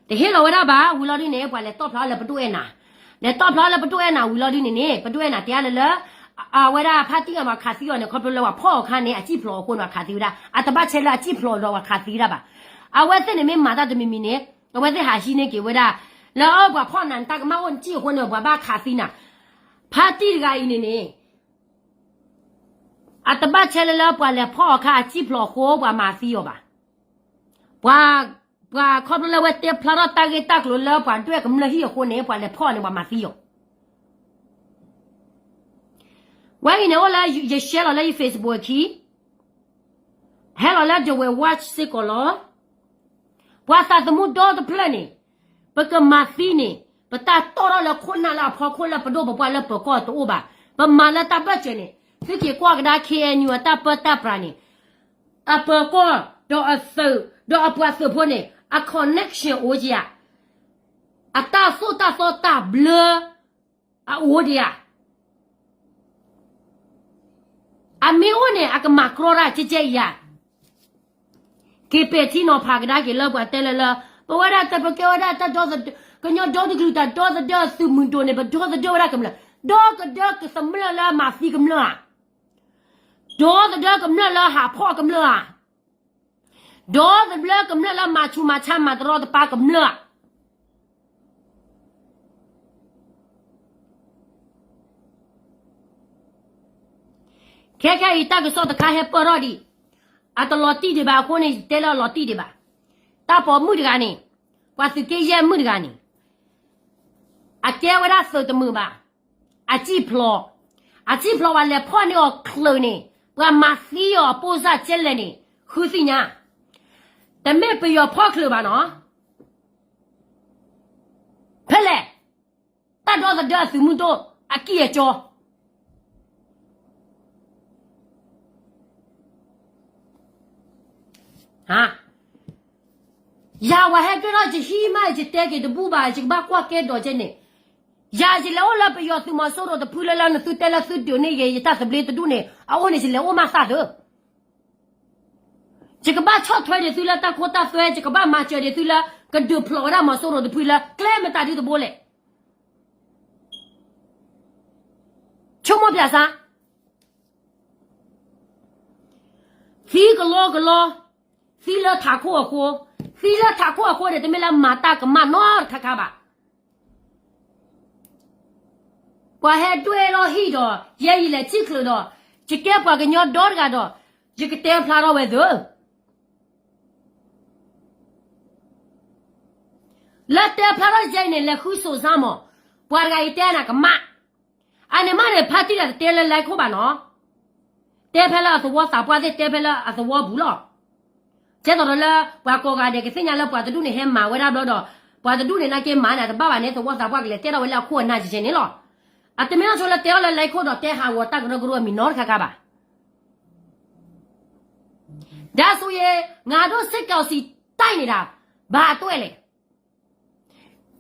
တဟ့ၣ်လီၤဝဲဒၣ်ဘၣ်, ဝံၤလီၤဒ်န့ၣ် ပှၤလဲၤတီၣ်ဖျါလၢပဒိၣ်အဲၣ်နၤ, လဲၤတီၣ်ဖျါလၢပဒိၣ်အဲၣ်နၤဝံၤလီၤဒ်န့ၣ်န့ၣ် ပဒိၣ်အဲၣ်နၤတဲအါလၢလၢ အဝဲဒၣ်ဖါတံၢ်ဂၤမၤခးသံအီၤန့ၣ် ခီဖျိလၢပှၤဖီၣ်အီၤအခါန့ၣ် အစံၣ်ဖျိးအဃိန့ၣ် ပှၤခးသံဝဲဒၣ်, အတဘၣ်ဆဲးလၢအစံၣ်ဖျိးဒီးပှၤခးသံဒၣ်ဘၣ်. အဝဲသ့ၣ်န့ၣ်မ့ၢ်မၤတၢ်တမံၤမံၤန့ၣ် အဝဲသ့ၣ်ဟးဟံးန့ၢ်က့ၤဝဲဒၣ်, လၢအပှၤဖီၣ်နၤန့ၣ် တၢ်ကမၣ်အိၣ်နစံၣ်အဃိန့ၣ် ပှၤဘၣ်ခးသံနၤ, ဖါတံၢ်တဂၤအံၤန့ၣ်န့ၣ် အတဘၣ်ဆဲးလၢလၢပှၤလဲၤဖီၣ်အီၤခါ အစံၣ်ဖျိးအဃိ ပှၤမၤသံအီၤဘၣ်. ပှၤ ပှၤခီဖျိလၢဝဲတဲဖျါထီၣ်တၢ်ဂ့ၢ်တၢ်ကျိၤလၢပှၤဒွဲၣ်ကမျၢၢ်ဟံၣ်အဃိန့ၣ် ပှၤလဲၤဖီၣ်န့ၣ် ပှၤမၤသံအီၤ. ဝဲအံၤန့ၣ်အိၣ်လၢယ share လီၤလၢယ Facebook အခံ ဟဲလီၤလၢ The Way Watch စ့ၢ်ကီးလီၤ. ပှၤသးသမူဒီတဖျၢၣ်န့ၣ် ပကမၤသံန့ၣ် ပတၢ်တီၢ်ထီၣ်လၢခိၣ်နၢ်လၢအဖီခိၣ်လၢပဒိၣ်ပပှၢ်လၢပၢၤကီၢ်တအိၣ်ဘၣ်. ပမၤလၢတၢ်ဘၢၣ်စၢၤန့ၣ် သုက့ၤကွၢ်ကဒါ K N U အတၢ်ပၢတၢ်ပြးန့ၣ် အပၢၤကီၢ် ဒီးအသုး ဒီးအပှၤသုးဖိန့ၣ် အ connection အိၣ်က့ၤဧါ. အတၢ်သိၣ်တၢ်သီတၢ်ဘျၢ အအိၣ်ဒံးဧါ. အမ့ၢ်အိၣ်န့ၣ် အကမၤကြီတၢ်ကဲကဲအံၤဧါ. က့ၤပဲာ်ထံနီၤဖးကဒါက့ၤလၢပှၤတဲလၢလၢ ပဝဲဒၣ်တပကဲဝဲဒၣ်တၢ်ဒီသဒၢ ကညီဒီတကလုာ်တၢ်ဒီသဒၢအသုးမုၢ်ဒိၣ်န့ၣ် ပဒီသဒၢဝဲဒၣ်ကမျၢၢ်, ဒီကဒၢကမျၢၢ်လၢအမၤသံကမျၢၢ်ဧါ, ဒီသဒၢကမျၢၢ်လၢဟးဖီၣ်ကမျၢၢ်ဧါ, ဒီသဒၢကမျၢၢ်လၢမၤဆူးမၤဆါမၤတရီတပါကမျၢၢ်ဧါ. ခဲခဲအံၤတၢ်ကစီၣ်တခါဟဲပၢၢ်ထီၣ်ဒံး, အတလီၤတံၢ်ဒံးဘၣ်အဃိန့ၣ် ယတဲလၢအလီၤတံၢ်ဒံးဘၣ်, တၢ်ပိာ်မုၣ်တဂၤန့ၣ်, ပှၤသုးက့ယဲၢ်မုၣ်တဂၤန့ၣ်, အကဲဝဲဒၣ်သုးတမုာ်ဘၣ်, အစံၣ်ဖျိး, အစံၣ်ဖျိးဝဲလဲၤဖီၣ်န့ၢ်အီၤချုးန့ၣ်, ပှၤမၤသံအီၤအပိၢ်စၢ်ကဲလဲၣ်န့ၣ်, ဃုသ့ၣ်ညါ, တမ့ၢ်ပယီၤဖီၣ်ချုးဘၣ်နီၤ ဖဲလဲၣ်, တၢ်ဒီသဒၢအသုးမုၢ်ဒိၣ်အကံၢ်အကီ, ယၤဝဲဟဲဒွဲၣ်ထီၣ်ယဟံၣ်မး ယတဲက့ၤတဘူၣ်ဘၣ် ယကဘၣ်ကွၢ်ကဲဒီးကဲန့ၣ်, ယၤယလဲၤအိၣ်လၢပယီၤသုးမီၤစိရိၤတဖုလၢလၢနသုတဲလၢသုဒုးန့ၢ်ယဲ ယတၢ်သဘျ့တဒူၣ်န့ၣ် အအိၣ်န့ၣ် ယလဲၤအိၣ်မးသးသု ယကဘၣ်ဆီၣ်ထွဲဒံးသုလၢတၢ်ခိတၢ်သွဲ ယကဘၣ်မၤစၢၤဒံးသုလၢ ကဒုးဖျိးဝဲဒၣ်မီၤစိရိၤတဖုလၢ ကျဲမတၤဒုတဘိလဲၣ်. ဆိကမိၣ်ပၠးစါ, သံကလီကလီ, သံလၢထးခိၣ်အဃိ, သံလၢထးခိၣ်အဃိန့ၣ် တမ့ၢ်လၢမၤတၢ်ကမၣ်နီတခါခါဘၣ်. ပှၤဟဲဒွဲၣ်လီၤဟံၣ်ဒီး ယဲယလဲၤထံၣ်ချုးဒီး ယကဲပှၤကညီဒီတဂၤဒီး ယကတဲဖျါထီၣ်ဝဲသၢ လၢတဲဖျါထီၣ်ယဲအံၤန့ၣ် လဲၤဃုစိာ်စါမး, ပှၤတဂၤအံၤတဲနၤကမၣ်, အန့ၣ်မးန့ၣ် ဖါတံၢ်တၢ်တတဲလၢလဲခိၣ်ဘၣ်နီၤ, တဲဖဲလၢအသဝီသးပှၢ်သ့ၣ်တဲဖဲလၢအသဝီပူၤလီၤ. ကဲသိးဒီးလၢ ပှၤကိးဂၤဒဲးကသ့ၣ်ညါလၢပှၤတဒူၣ်န့ၣ်ဟဲမၤဝဲဒၣ်ဘျီဒီး ပှၤတဒူၣ်န့ၣ်နာ်က့မၤန့ၣ် တဘၣ်ဘၣ်န့ၣ် သဝီသးပှၢ်ကလဲၤတဲထီၣ်ဝဲလၢအခိၣ်အနၢ်ကဲကဲန့ၣ်လီၤ. အတမ့ၢ်လီၤဆိလၢတဲအီၤလၢလဲခိၣ်ဒီးတဲဟးဂီၤတၢ်ကရၢကရိအမံၤနီတခါခါဘၣ်. ဒါဆိုရင် ငါတို့စစ်ကောင်စီတိုက်နေတာ ဘာအတွက်လဲ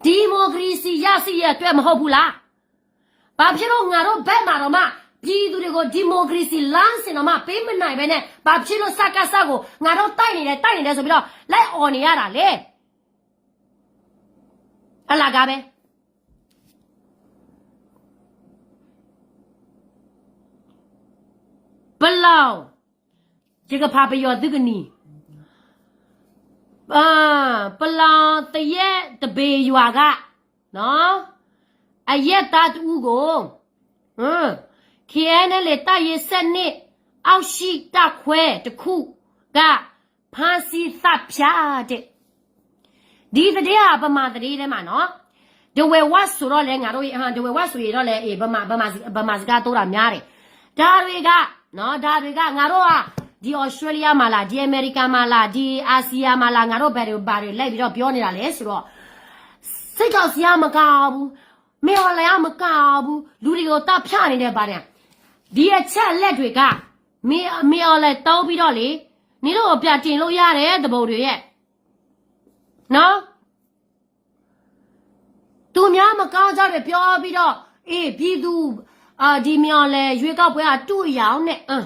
ဒီမိုကရေစီရရှိရေးအတွက် မဟုတ်ဘူးလား. ဘာဖြစ်လို့ငါတို့ဘက်မှာတောင်မှ ပြည်သူတွေကို ဒီမိုကရေစီလမ်းစဉ်တောင်မှ ပေးမနိုင်ဘဲနဲ့ ဘာဖြစ်လို့ စကစကို ငါတို့တိုက်နေတယ် တိုက်နေတယ်ဆိုပြီးတော့ လိုက်အော်နေရတာလဲ. အလကားပဲ. ပလောင်, ယကဖးပယီၤသုကနံၤ, ပလောင်သရက်တစ်ပင်ရွာက နော်, အရပ်သားတစ်ဦးကို KNLA တပ်ရင်းဆယ့်နှစ် အောက်ရှိတပ်ခွဲတစ်ခုက ဖမ်းဆီးသတ်ဖြတ်တဲ့ ဒီသတင်းဟာ ဗမာသတင်းထဲမှာနော်, ဒဝဲဝါဆိုတော့လဲ ငါတို့ ဒဝဲဝါဆိုရင်တော့လဲ အေး ဗမာ ဗမာ ဗမာစကားသုံးတာများတယ်. ဒါတွေက နော်, ဒါတွေက ငါတို့က ဒီ Australia မှာလား, ဒီ America မှာလား, ဒီ အာဆီယံမှာလား, ငါတို့ဘယ်တွေ ဘာတွေလိုက်ပြီးတော့ပြောနေတာလဲဆိုတော့ စစ်ကောင်စီကမကောင်းဘူး, မင်းအောင်လှိုင်ကမကောင်းဘူး, လူတွေကိုတပ်ဖြတ်နေတယ် ဘာညာ, ဒီအချက်အလက်တွေက မင်း မင်းအောင်လှိုင်သုံးပြီးတော့လေ, နင်တို့ကိုပြန်တင်လို့ရတယ် တပုံတွေရဲ့, နော်. သူများမကောင်းကြောင်းတွေပြောပြီးတော့, အေး ပြည်သူ, အာ, ဒီမင်းအောင်လှိုင်ရွေးကောက်ပွဲအတုအယောင်နဲ့, အာ,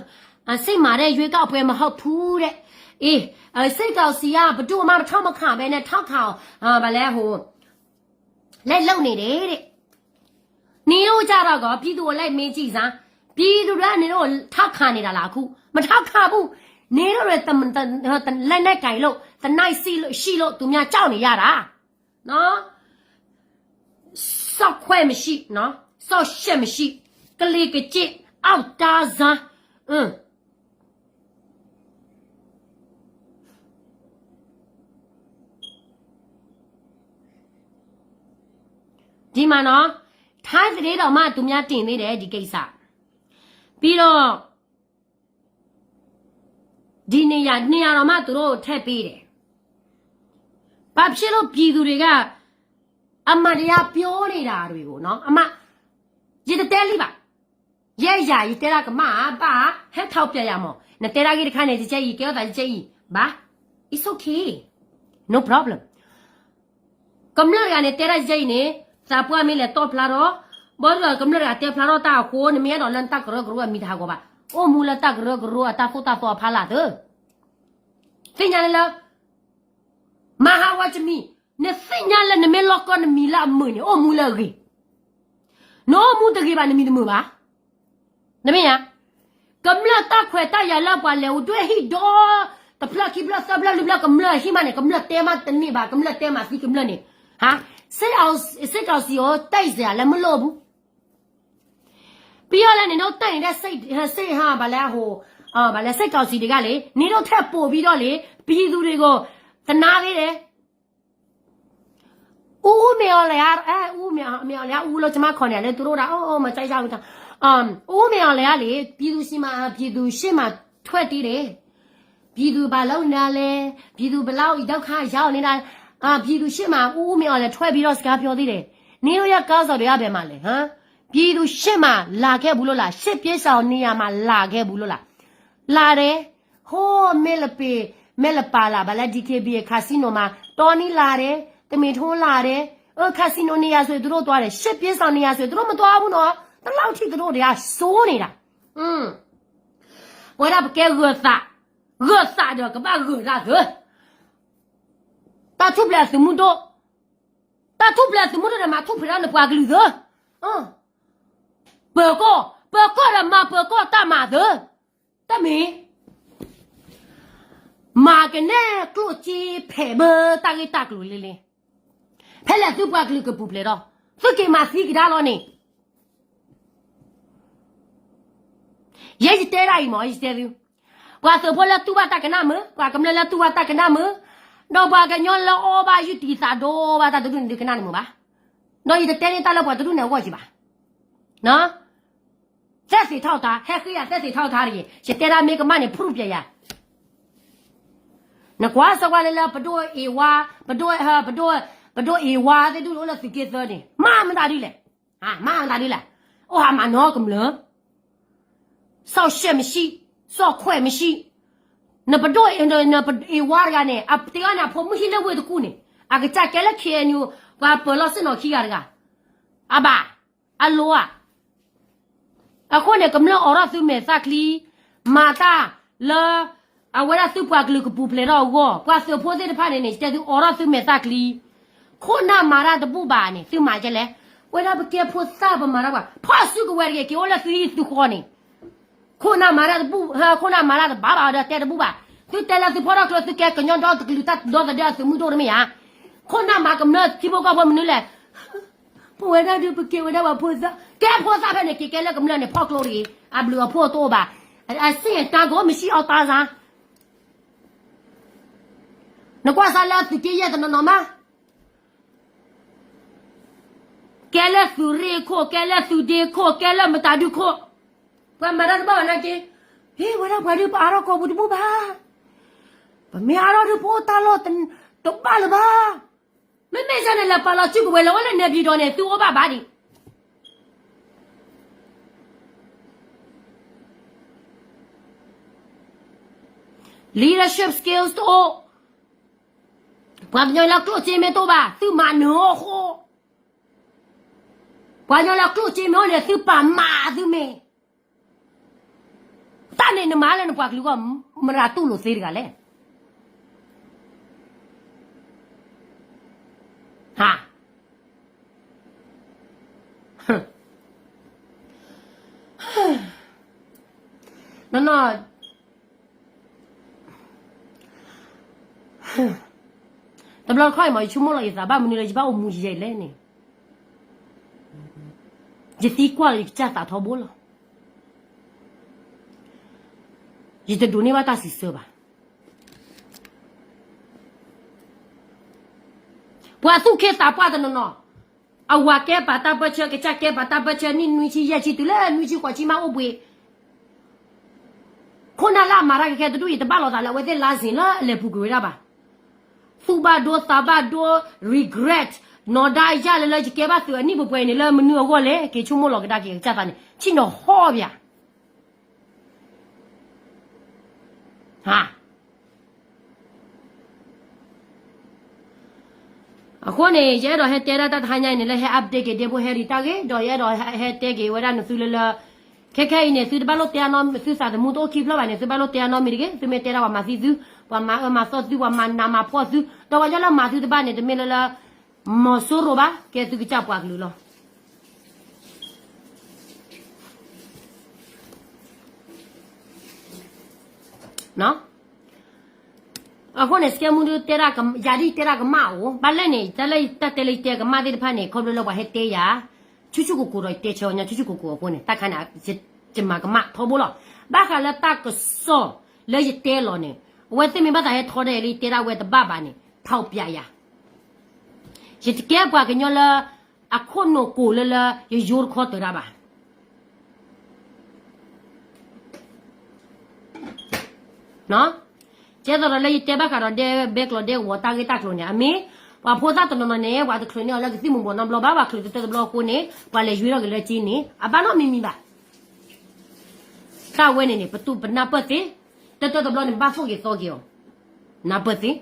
အာ, စစ်မှန်တဲ့ရွေးကောက်ပွဲမဟုတ်ဘူးတဲ့. အေး, အာ, စစ်ကောင်စီကဘယ်သူမှထောက်မခံဘဲနဲ့ ထောက်ခံအောင်, အာ, ဘာလဲ, ဟို, လိုက်လုပ်နေတယ်တဲ့. နင်တို့ကြတော့ကော ပြည်သူကိုလိုက်မေးကြည့်စမ်း, ပြည်သူတွေကနင်တို့ကိုထောက်ခံနေတာလားအခု? မထောက်ခံဘူး. နင်တို့တွေ တမ, တ, တ, လက်နက်ကိုင်လို့, သေနတ်ရှိလို့, ရှိလို့ သူများကြောက်နေရတာ. နော်, စောင့်ခွင့်မရှိ, နော်, စောင့်ရှက်မရှိ, ကလေးကကျစ်, အောက်တန်းစား, အင်း, ဒီမှာနော်, ထိုင်းသတင်းတောင်မှ သူများတင်သေးတယ် ဒီကိစ္စ. ပြီးတော့ ဒီနေရာ နေရာတောင်မှ သူတို့ထည့်ပေးတယ်. ဘာဖြစ်လို့ပြည်သူတွေက အမှန်တရားပြောနေတာတွေကိုနော်, အမှ ယတတဲလံဘၣ်. ယဲယၤ ယတဲဒၣ်ကမၣ်ဧါ, ဘၣ်ဧါ, ဟဲထောက်ပြရမး. နတဲဒၣ်ဂ့ၢ်တခါန့ၣ် တကဲအံၤ ကဲထီၣ်သးတကဲအံၤ, ဘၣ်, it's okay, no problem. ကမျၢၢ်တဂၤန့ၣ် တဲဒၣ်တကဲအံၤန့ၣ်, သးပှၢ်မ့ၢ်လဲၤတီၣ်ဖျါထီၣ်, ဘၣ်ဒီးကမျၢၢ်တဂၤတဲဖျါထီၣ်တၢ်အဃိ, နမ့ၢ်အဲၣ်ဒိးလၢနတၢ်ကရၢကရိအမံၤတဟးဂီၤဘၣ်. အိၣ်မူလၢတၢ်ကရၢကရိအတၢ်သိၣ်တၢ်သီအဖီလာ်သၢ သ့ၣ်ညါလၢ မၤဟးဂီၤတမံၤ, နသ့ၣ်ညါလၢနမ့ၢ်လီၢ်ကီၢ်နမံၤလၢအမုာ်န့ၣ် အိၣ်မူလၢအဂ့ၤ. နအိၣ်မူတဂ့ၤဘၣ် နမံၤတမုာ်ဘၣ်. နမ့ၢ်ဧါ, ကမျၢၢ်တၢ်ခွဲးတၢ်ယာ်လၢပှၤလဲၤအိၣ်ဒွဲၣ်ဟံၣ်ဒီး တဖျၢၣ်ခံဖျၢၣ်သၢဖျၢၣ်လွံၢ်ဖျၢၣ် ကမျၢၢ်ဟံၣ်မးန့ၣ် ကမျၢၢ်တဲမးတန့ၢ်ဘၣ်, ကမျၢၢ်တဲမးသံကမျၢၢ်န့ၣ်, ဟါ, စစ်ကောင်စီ, စစ်ကောင်စီကို တိုက်စရာလည်းမလိုဘူး. ပြီးတော့လည်း နင်တို့တိုက်နေတဲ့ စစ်, စစ်ဟာ ဘာလဲ ဟို, ဘာလဲ စစ်ကောင်စီတွေကလေ, နင်တို့ထက်ပိုပြီးတော့လေ, ပြည်သူတွေကို သနားသေးတယ်. ဦးဦးမင်းအောင်လှိုင်က, အဲ, ဦးဦးမင်းအောင်လှိုင်က ဦးလို့ ကျွန်မခေါ်နေရလဲ သူတို့တာ, အိုး, မကြိုက်ကြဘူး, ဦးဦးမင်းအောင်လှိုင်ကလေ, ပြည်သူရှေ့မှာ, ပြည်သူရှေ့မှာ ထွက်သေးတယ်. ပြည်သူဘာလုပ်နေတာလဲ, ပြည်သူဘယ်လောက်ဒုက္ခရောက်နေတာ, အာ, ပြည်သူရှေ့မှာ ဦးဦးမင်းအောင်လှိုင် ထွက်ပြီးတော့ စကားပြောသေးတယ်. နင်တို့ရဲ့ ခေါင်းဆောင်တွေက ဘယ်မှာလဲ, ဟမ်? ပြည်သူရှေ့မှာ လာခဲ့ဘူးလို့လား, စစ်ပြေးရှောင်နေရာမှာ လာခဲ့ဘူးလို့လား. လာတယ်. ဟိုး မဲလပင်, မဲလပာ်လး, ဘာလဲ ဒီခေဘံ ခါစံနိမှာ တောနီလာတယ်, တမင်ထိုးလာတယ်. အဲ, ခါစံနိနေရာဆိုရင် သူတို့သွားတယ်, စစ်ပြေးရှောင်နေရာဆိုရင် သူတို့မသွားဘူးနော်. ဒီလောက်ထိ သူတို့တွေက ဆိုးနေတာ. အင်း, ပဝဲဒၣ်ပကဲဂၢၤသး, ဂၢၤသးဒီး ကဘၣ်ဂၢၤတၢ်သၢ. တၢ်ထူၣ်ဖျဲးသုးမုၢ်ဒိၣ်, တၢ်ထူၣ်ဖျဲးသုးမုၢ်ဒိၣ်ဒီး မၤထူၣ်ဖျဲးဒီး နပှၤကလုာ်သၢ. ပၢၤကီၢ်, ပၢၤကီၢ်ဒီး မၤပၢၤကီၢ်တၢ်မၤသၢ. တမ့ၢ် မၤကနဲၣ်ကျိၣ်စ့ဖဲးဘၢတၢ်ဂ့ၢ်တၢ်ကျိၤလံလံ. ဖဲလဲၣ်သုပှၤကလုာ်ကပူၤဖျဲးဒီး သုက့ၤမၤသံကဒါလီၤန့ၣ်. ယဲယတဲဒၣ်အံၤမး, ယတဲသု, ပှၤသုးဖိလၢတူၢ်ဘၣ်တၢ်ကနၣ်မုာ်, ပှၤကမျၢၢ်လၢတူၢ်ဘၣ်တၢ်ကနၣ်မုာ်, ဒီးပှၤကညီလၢအီၣ်ဘၣ်ယုၢ်တံာ်သးဒိၣ်ဘၣ်တၢ်တဒူၣ်န့ၣ် ဒုးကနၣ်တမုာ်ဘၣ်. ဒီးယတတဲန့ၢ်တၢ်လၢပှၤတဒူၣ်န့ၣ်အဂီၢ်ကံဘၣ်. သက်သေထောက်ထား, ဟဲဃ့ယၤ သက်သေထောက်ထားတဂ့ၤ. ယတဲဒၣ်မ့ၢ်ကမၣ်န့ၣ် ဖုၣ်ပျဲယၤ. နကွၢ်စၢၤကွၢ်လၢလၢ ပဒိၣ်အ့ဝါ, ပဒိၣ်, ပဒိၣ်, ပဒိၣ်အ့ဝါသ့ၣ်ဒူၣ်အိၣ်လၢသုးက့သၢန့ၣ် မၤမတၤဒ်လဲၣ်, မၤမတၤဒ်လဲၣ်. အိၣ်ဟးမၤနီကမျၢၢ်, စောင့်ရှောက်မရှိ, စောင့်ခွင့်မရှိ. နပဒိၣ်အ့ဝါတဂၤန့ၣ် အတဲအီၤန့ၣ် အဖိမုၣ်ဟံၣ်လၢဝ့ၢ်တကူၣ်န့ၣ် အကစၢ်ကဲလၢ ခ့ၣ်အဲၣ်ယူၣ် ပှၤပၢၤလီၢ်ဆ့ၣ်နီၤခံဂၤတဂၤ, အဘၣ်, အလိၤဧါ. အဃိန့ၣ် ကမျၢၢ်အိးထီၣ်သုမဲာ်သၣ်ချံ, မၤတၢ်လၢ အဝဲဒၣ်သုပှၤကလုာ်ကပူၤဖျဲးထီၣ်အဂီၢ်, ပှၤသုးဖိသ့ၣ်တဖၣ်န့ၣ်န့ၣ် တဲသုအိးထီၣ်သုမဲာ်သၣ်ချံ, ခိၣ်နၢ်မၤတၢ်တဘူၣ်ဘၣ်န့ၣ် သုမၤကဲလဲၣ်. ဝဲဒၣ်ပကဲဖိသၣ်ပမၤတၢ်ဘၣ်, ဖီၣ်စုကဝဲၤတဂ့ၤ က့ၤအိၣ်လၢသုဟံၣ်သုဃီန့ၣ် ခိၣ်နၢ်မၤတၢ်တဘူၣ်, ခိၣ်နၢ်မၤတၢ်တဘၣ်ဘၣ်ဒီးတဲတဘူၣ်ဘၣ်. သုတဲလၢသုဖီၣ်ထီၣ်ကျိ သုကဲကညီဒီတကလုာ်တၢ်ဒီသဒၢအသုးမုၢ်ဒိၣ်တမ့ၢ်ဧါ. ခိၣ်နၢ်မၤကမျၢၢ်ထံဖိကီၢ်ဖိမနုၤလဲၣ်. ပဝဲဒၣ်ဒုးပကဲဝဲဒၣ်ပှၤဖိသၣ်, ကဲဖိသၣ်ဖဲန့ၣ် က့ၤကဲလၢကမျၢၢ်န့ၣ် ဖီၣ်ကျိတဂ့ၤ, အဘျုးအဖှိၣ်တအိၣ်ဘၣ်. အစ့ၣ်တၢ်ကိးမဆံးအီၣ်တၢ်စၢ် နကွၢ်စၢ်လၢသုးက့ယဲၢ်တနီၤနီၤမး, ကဲလၢသုးရ့ၣ်ခိၣ်, ကဲလၢသုးဒ့ခိၣ်, ကဲလၢမတၤဒုခိၣ်, ပှၤမၤတၢ်တဘၣ်ဘၣ်နာ်က့, ဟ့ၣ်ဝဲဒၣ်ပှၤဒုးပအါထီၣ်ကိာ်ပူၤတဘူၣ်ဘၣ်. ပမ့ၢ်အါထီၣ်ဒုးပအိၣ်တၢ်လီၢ်တဘၣ်လၢၤဘၣ်. မ့မ့ၢ်ယၤန့ၣ် လဲၤပာ်လီၤစုကဝဲၤ လဲၤဝဲလၢနဲပၠံၤတီၤန့ၣ် သုအိၣ်ဘၣ်ဘၣ်ဒံး. Leadership skills တအိၣ်, ပှၤကညီလၢကျိၣ်စ့မ့ၢ်တအိၣ်ဘၣ် သုမၤနၢၤအီၤဃိ, ပှၤကညီလၢကျိၣ်စ့မ့ၢ်အိၣ်န့ၣ် သုပာ်မၤသုမ့ၢ် တၢ်န့ၣ်နမၤလၢနပှၤကလုာ်ဂီၢ် မတၤတူၢ်လိာ်သ့တဂၤလဲၣ်. ဟါ, နီၢ်နီၢ်, တဘျီတခီၣ်အံၤမး ယဆိကမိၣ်လီၤယသးဘၣ်မနုၤလၢယဘၣ်အိၣ်မူယဲလဲၣ်န့ၣ်, ယသံကွၢ်လီၤယကစၢ်သးထီဘိလီၤ. ယတဒိးန့ၢ်ဘၣ်တၢ်စံးဆၢဘၣ်. ပှၤသူၣ်က့သးပှၢ်တနီၤနီၤ, အဝၤကဲပာ်တၢ်ပၢၢ်ဆၢ ကစၢ်ကဲပာ်တၢ်ပၢၢ်ဆၢ နံၣ်နွံဆံယဲၢ်ဆံတုၤလၢနွံဆံဃိးဆံမးအိၣ်ဘှံး, ခိၣ်နၢ်လၢအမၤတၢ်ခဲခဲတဒူၣ်အံၤ တဘၣ်လိာ်သးလၢအဝဲသ့ၣ်လါစ့ၣ် လၢအလဲၤပူၤကွံာ်ဝဲဒၣ်ဘၣ်. သူၣ်ဘၣ်ဒိသးဘၣ်ဒိ regret, နီၢ်ဒါယၢ်လၢလၢယကဲဘၣ်သုးအနံၣ်ပှဲၤပှဲၤအံၤန့ၣ် လၢမနုၤအဂီၢ်လဲၣ် က့ၤဆိကမိၣ်လီၤကဒါက့ၤကစၢ်သးန့ၣ် ဆ့ၣ်နီၤဟီၣ်ပၠး ဟါ အဃိန့ၣ် ယအဲၣ်ဒိးဟဲတဲဒၣ်တၢ်တဟါညါအံၤန့ၣ် လၢဟဲ update က့ၤဒဲဖိဟဲရံၤတၢ်ဂ့ၢ် ဒီးယအဲၣ်ဒိးဟဲတဲက့ၤဝဲဒၣ်နသုလၢလၢ ခဲခဲအံၤန့ၣ် သုတဘၣ်လိၣ်တဲအနီ သုသးသမူတအိၣ်ခံဖျၢၣ်ဘၣ်န့ၣ် သုဘၣ်လိၣ်တဲအနီတမံၤတဂ့ၤ. သုမ့ၢ်တဲဒၣ်ပှၤမၤသံသု, ပှၤမၤအၢမၤသီသု, ပှၤမၤနးမၤဖှီၣ်သု, ဒီးပှၤညီလၢမၤသုတဘၣ်န့ၣ် တမ့ၢ်လၢလၢ မီၤစိရိၤဘၣ် ကဲသုကစၢ်ပှၤကလုာ်လီၤ. အဃိန့ၣ် စကဲမူဒု တဲဒၣ် ယၤဒ်တဲဒၣ်ကမၣ်အိၣ် ဘၣ်လဲၣ်န့ၣ် တၢ်လၢတၢ်တဲလၢယတဲကမၣ်သ့ၣ်တဖၣ်န့ၣ် ခီဖျိလၢပှၤဟဲတဲယၤ ဆူၣ်ဆူၣ်ကိၢ်ကိၢ်ဒီးယတဲဆၢအီၤညါ ဆူၣ်ဆူၣ်ကိၢ်ကိၢ်အဃိန့ၣ် တၢ်ခါန့ၣ် ယမၤကမၣ်ထီဘိလီၤ. ဘၣ်ဃးလၢတၢ်ကစီၣ်လၢယတဲလီၤန့ၣ် အဝဲသ့ၣ်မ့ၢ်ဘၣ်သးဟဲထီဒါလၢယတဲဒၣ်ဝဲတဘၣ်ဘၣ်န့ၣ် ဖးပျးယၤ ယတကဲပှၤကညီလၢ အခိၣ်နူာ်ကိၢ်လၢလၢ ယယိတခီတၢၤတၢ်ဘၣ်. ကဲသိးဒီးလၢယတဲဘၣ်ဃးဒီးဒဲဘဲကျိးဒဲကဝီၤတၢ်ဂ့ၢ်တၢ်ကျိၤန့ၣ် အမ့ၢ် ပှၤဖိသၣ်တနီၤနီၤန့ၣ် ပှၤတချုးန့ၢ်အီၤလၢကသံၣ်မူၤဘှီးနီတဘျီဘၣ် ပှၤချုးတတၢၢ်တဘျီအဃိန့ၣ် ပှၤလဲၤယွ့ထီၣ်က့ၤလၢက့န့ၣ် အဘၣ်နီတမံၤမံၤဘၣ်. တၢ်ဝဲန့ၣ်န့ၣ် ပတူၢ်ပနၢ်ပၢၢ်သ့, တၢၢ်တၢၢ်တဘျီန့ၣ် ပဘၣ်သိၣ်က့ၤသီက့ၤအီၤ, နၢ်ပၢၢ်သ့.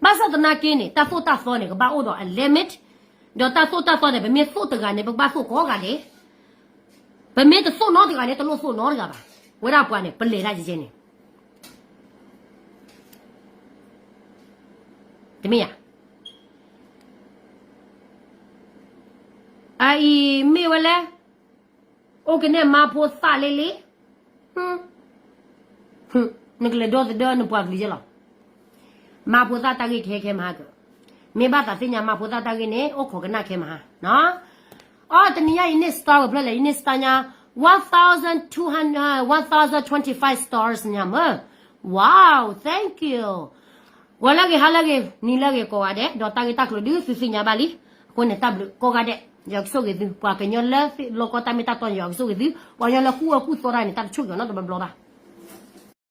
ဘၣ်ဆၣ်သနာ်က့န့ၣ် တၢ်သိၣ်တၢ်သီန့ၣ် ကဘၣ်အိၣ်ဒီးအ limit, ဒီးတၢ်သိၣ်တၢ်သီန့ၣ် ပမ့ၢ်သိၣ်တဂၤန့ၣ် ပကဘၣ်သိၣ်ကိးဂၤဒဲး, ပမ့ၢ်တသိၣ်နီတဂၤန့ၣ် တလိၣ်သိၣ်နီတဂၤဘၣ်. ဝဲဒၣ်ပှၤန့ၣ် ပလဲၤဒၣ်ယဲန့ၣ် တမ့ၢ်ဧါ. အအံၤမ့ၢ်ဝဲလဲၣ်, အိၣ်ကနဲၣ်မါဖိသၣ်လ့လ့, နကလဲၤဒီသဒၢနပှၤကလုာ်ယဲလီၤ. မါဖိသၣ်တၢ်ဂ့ၢ်ကဟဲခဲမဟါကၢ, မ့ၢ်ဘၣ်သးသ့ၣ်ညါမါဖိသၣ်တၢ်ဂ့ၢ်န့ၣ် အိၣ်ခိးကနၣ်ခဲမဟါ. အီ တနံၤညါအံၤ Insta ဝဲဖျၢၣ်လဲၣ် Insta ညါ one thousand two hundred, one thousand twenty-five stars ညါမၢ်. Wow, thank you. ဂီၤလၢအဂ့ၤ ဟါလၢအဂ့ၤ နံၤလၢအဂ့ၤကိးဂၤဒဲး ဒီးတၢ်ဂ့ၢ်တၢ်ကျိၤဒုးသုသ့ၣ်ညါဘၣ်လံ. အဃိန့ၣ် တၢ်ဘျုးကိးဂၤဒဲး ယွၤကဆိၣ်ဂ့ၤသု, ပှၤကညီလၢလီၢ်ကီတၢ်မ့ၢ်တၢ်တီန့ၣ် ယွၤကဆိၣ်ဂ့ၤသု, ပှၤကညီလၢကူၣ်အၢကူၣ်သီတၢ်န့ၣ် တၢ်တဆိၣ်ဂ့ၤအီၤနီတဘျီဘျီဘၣ်.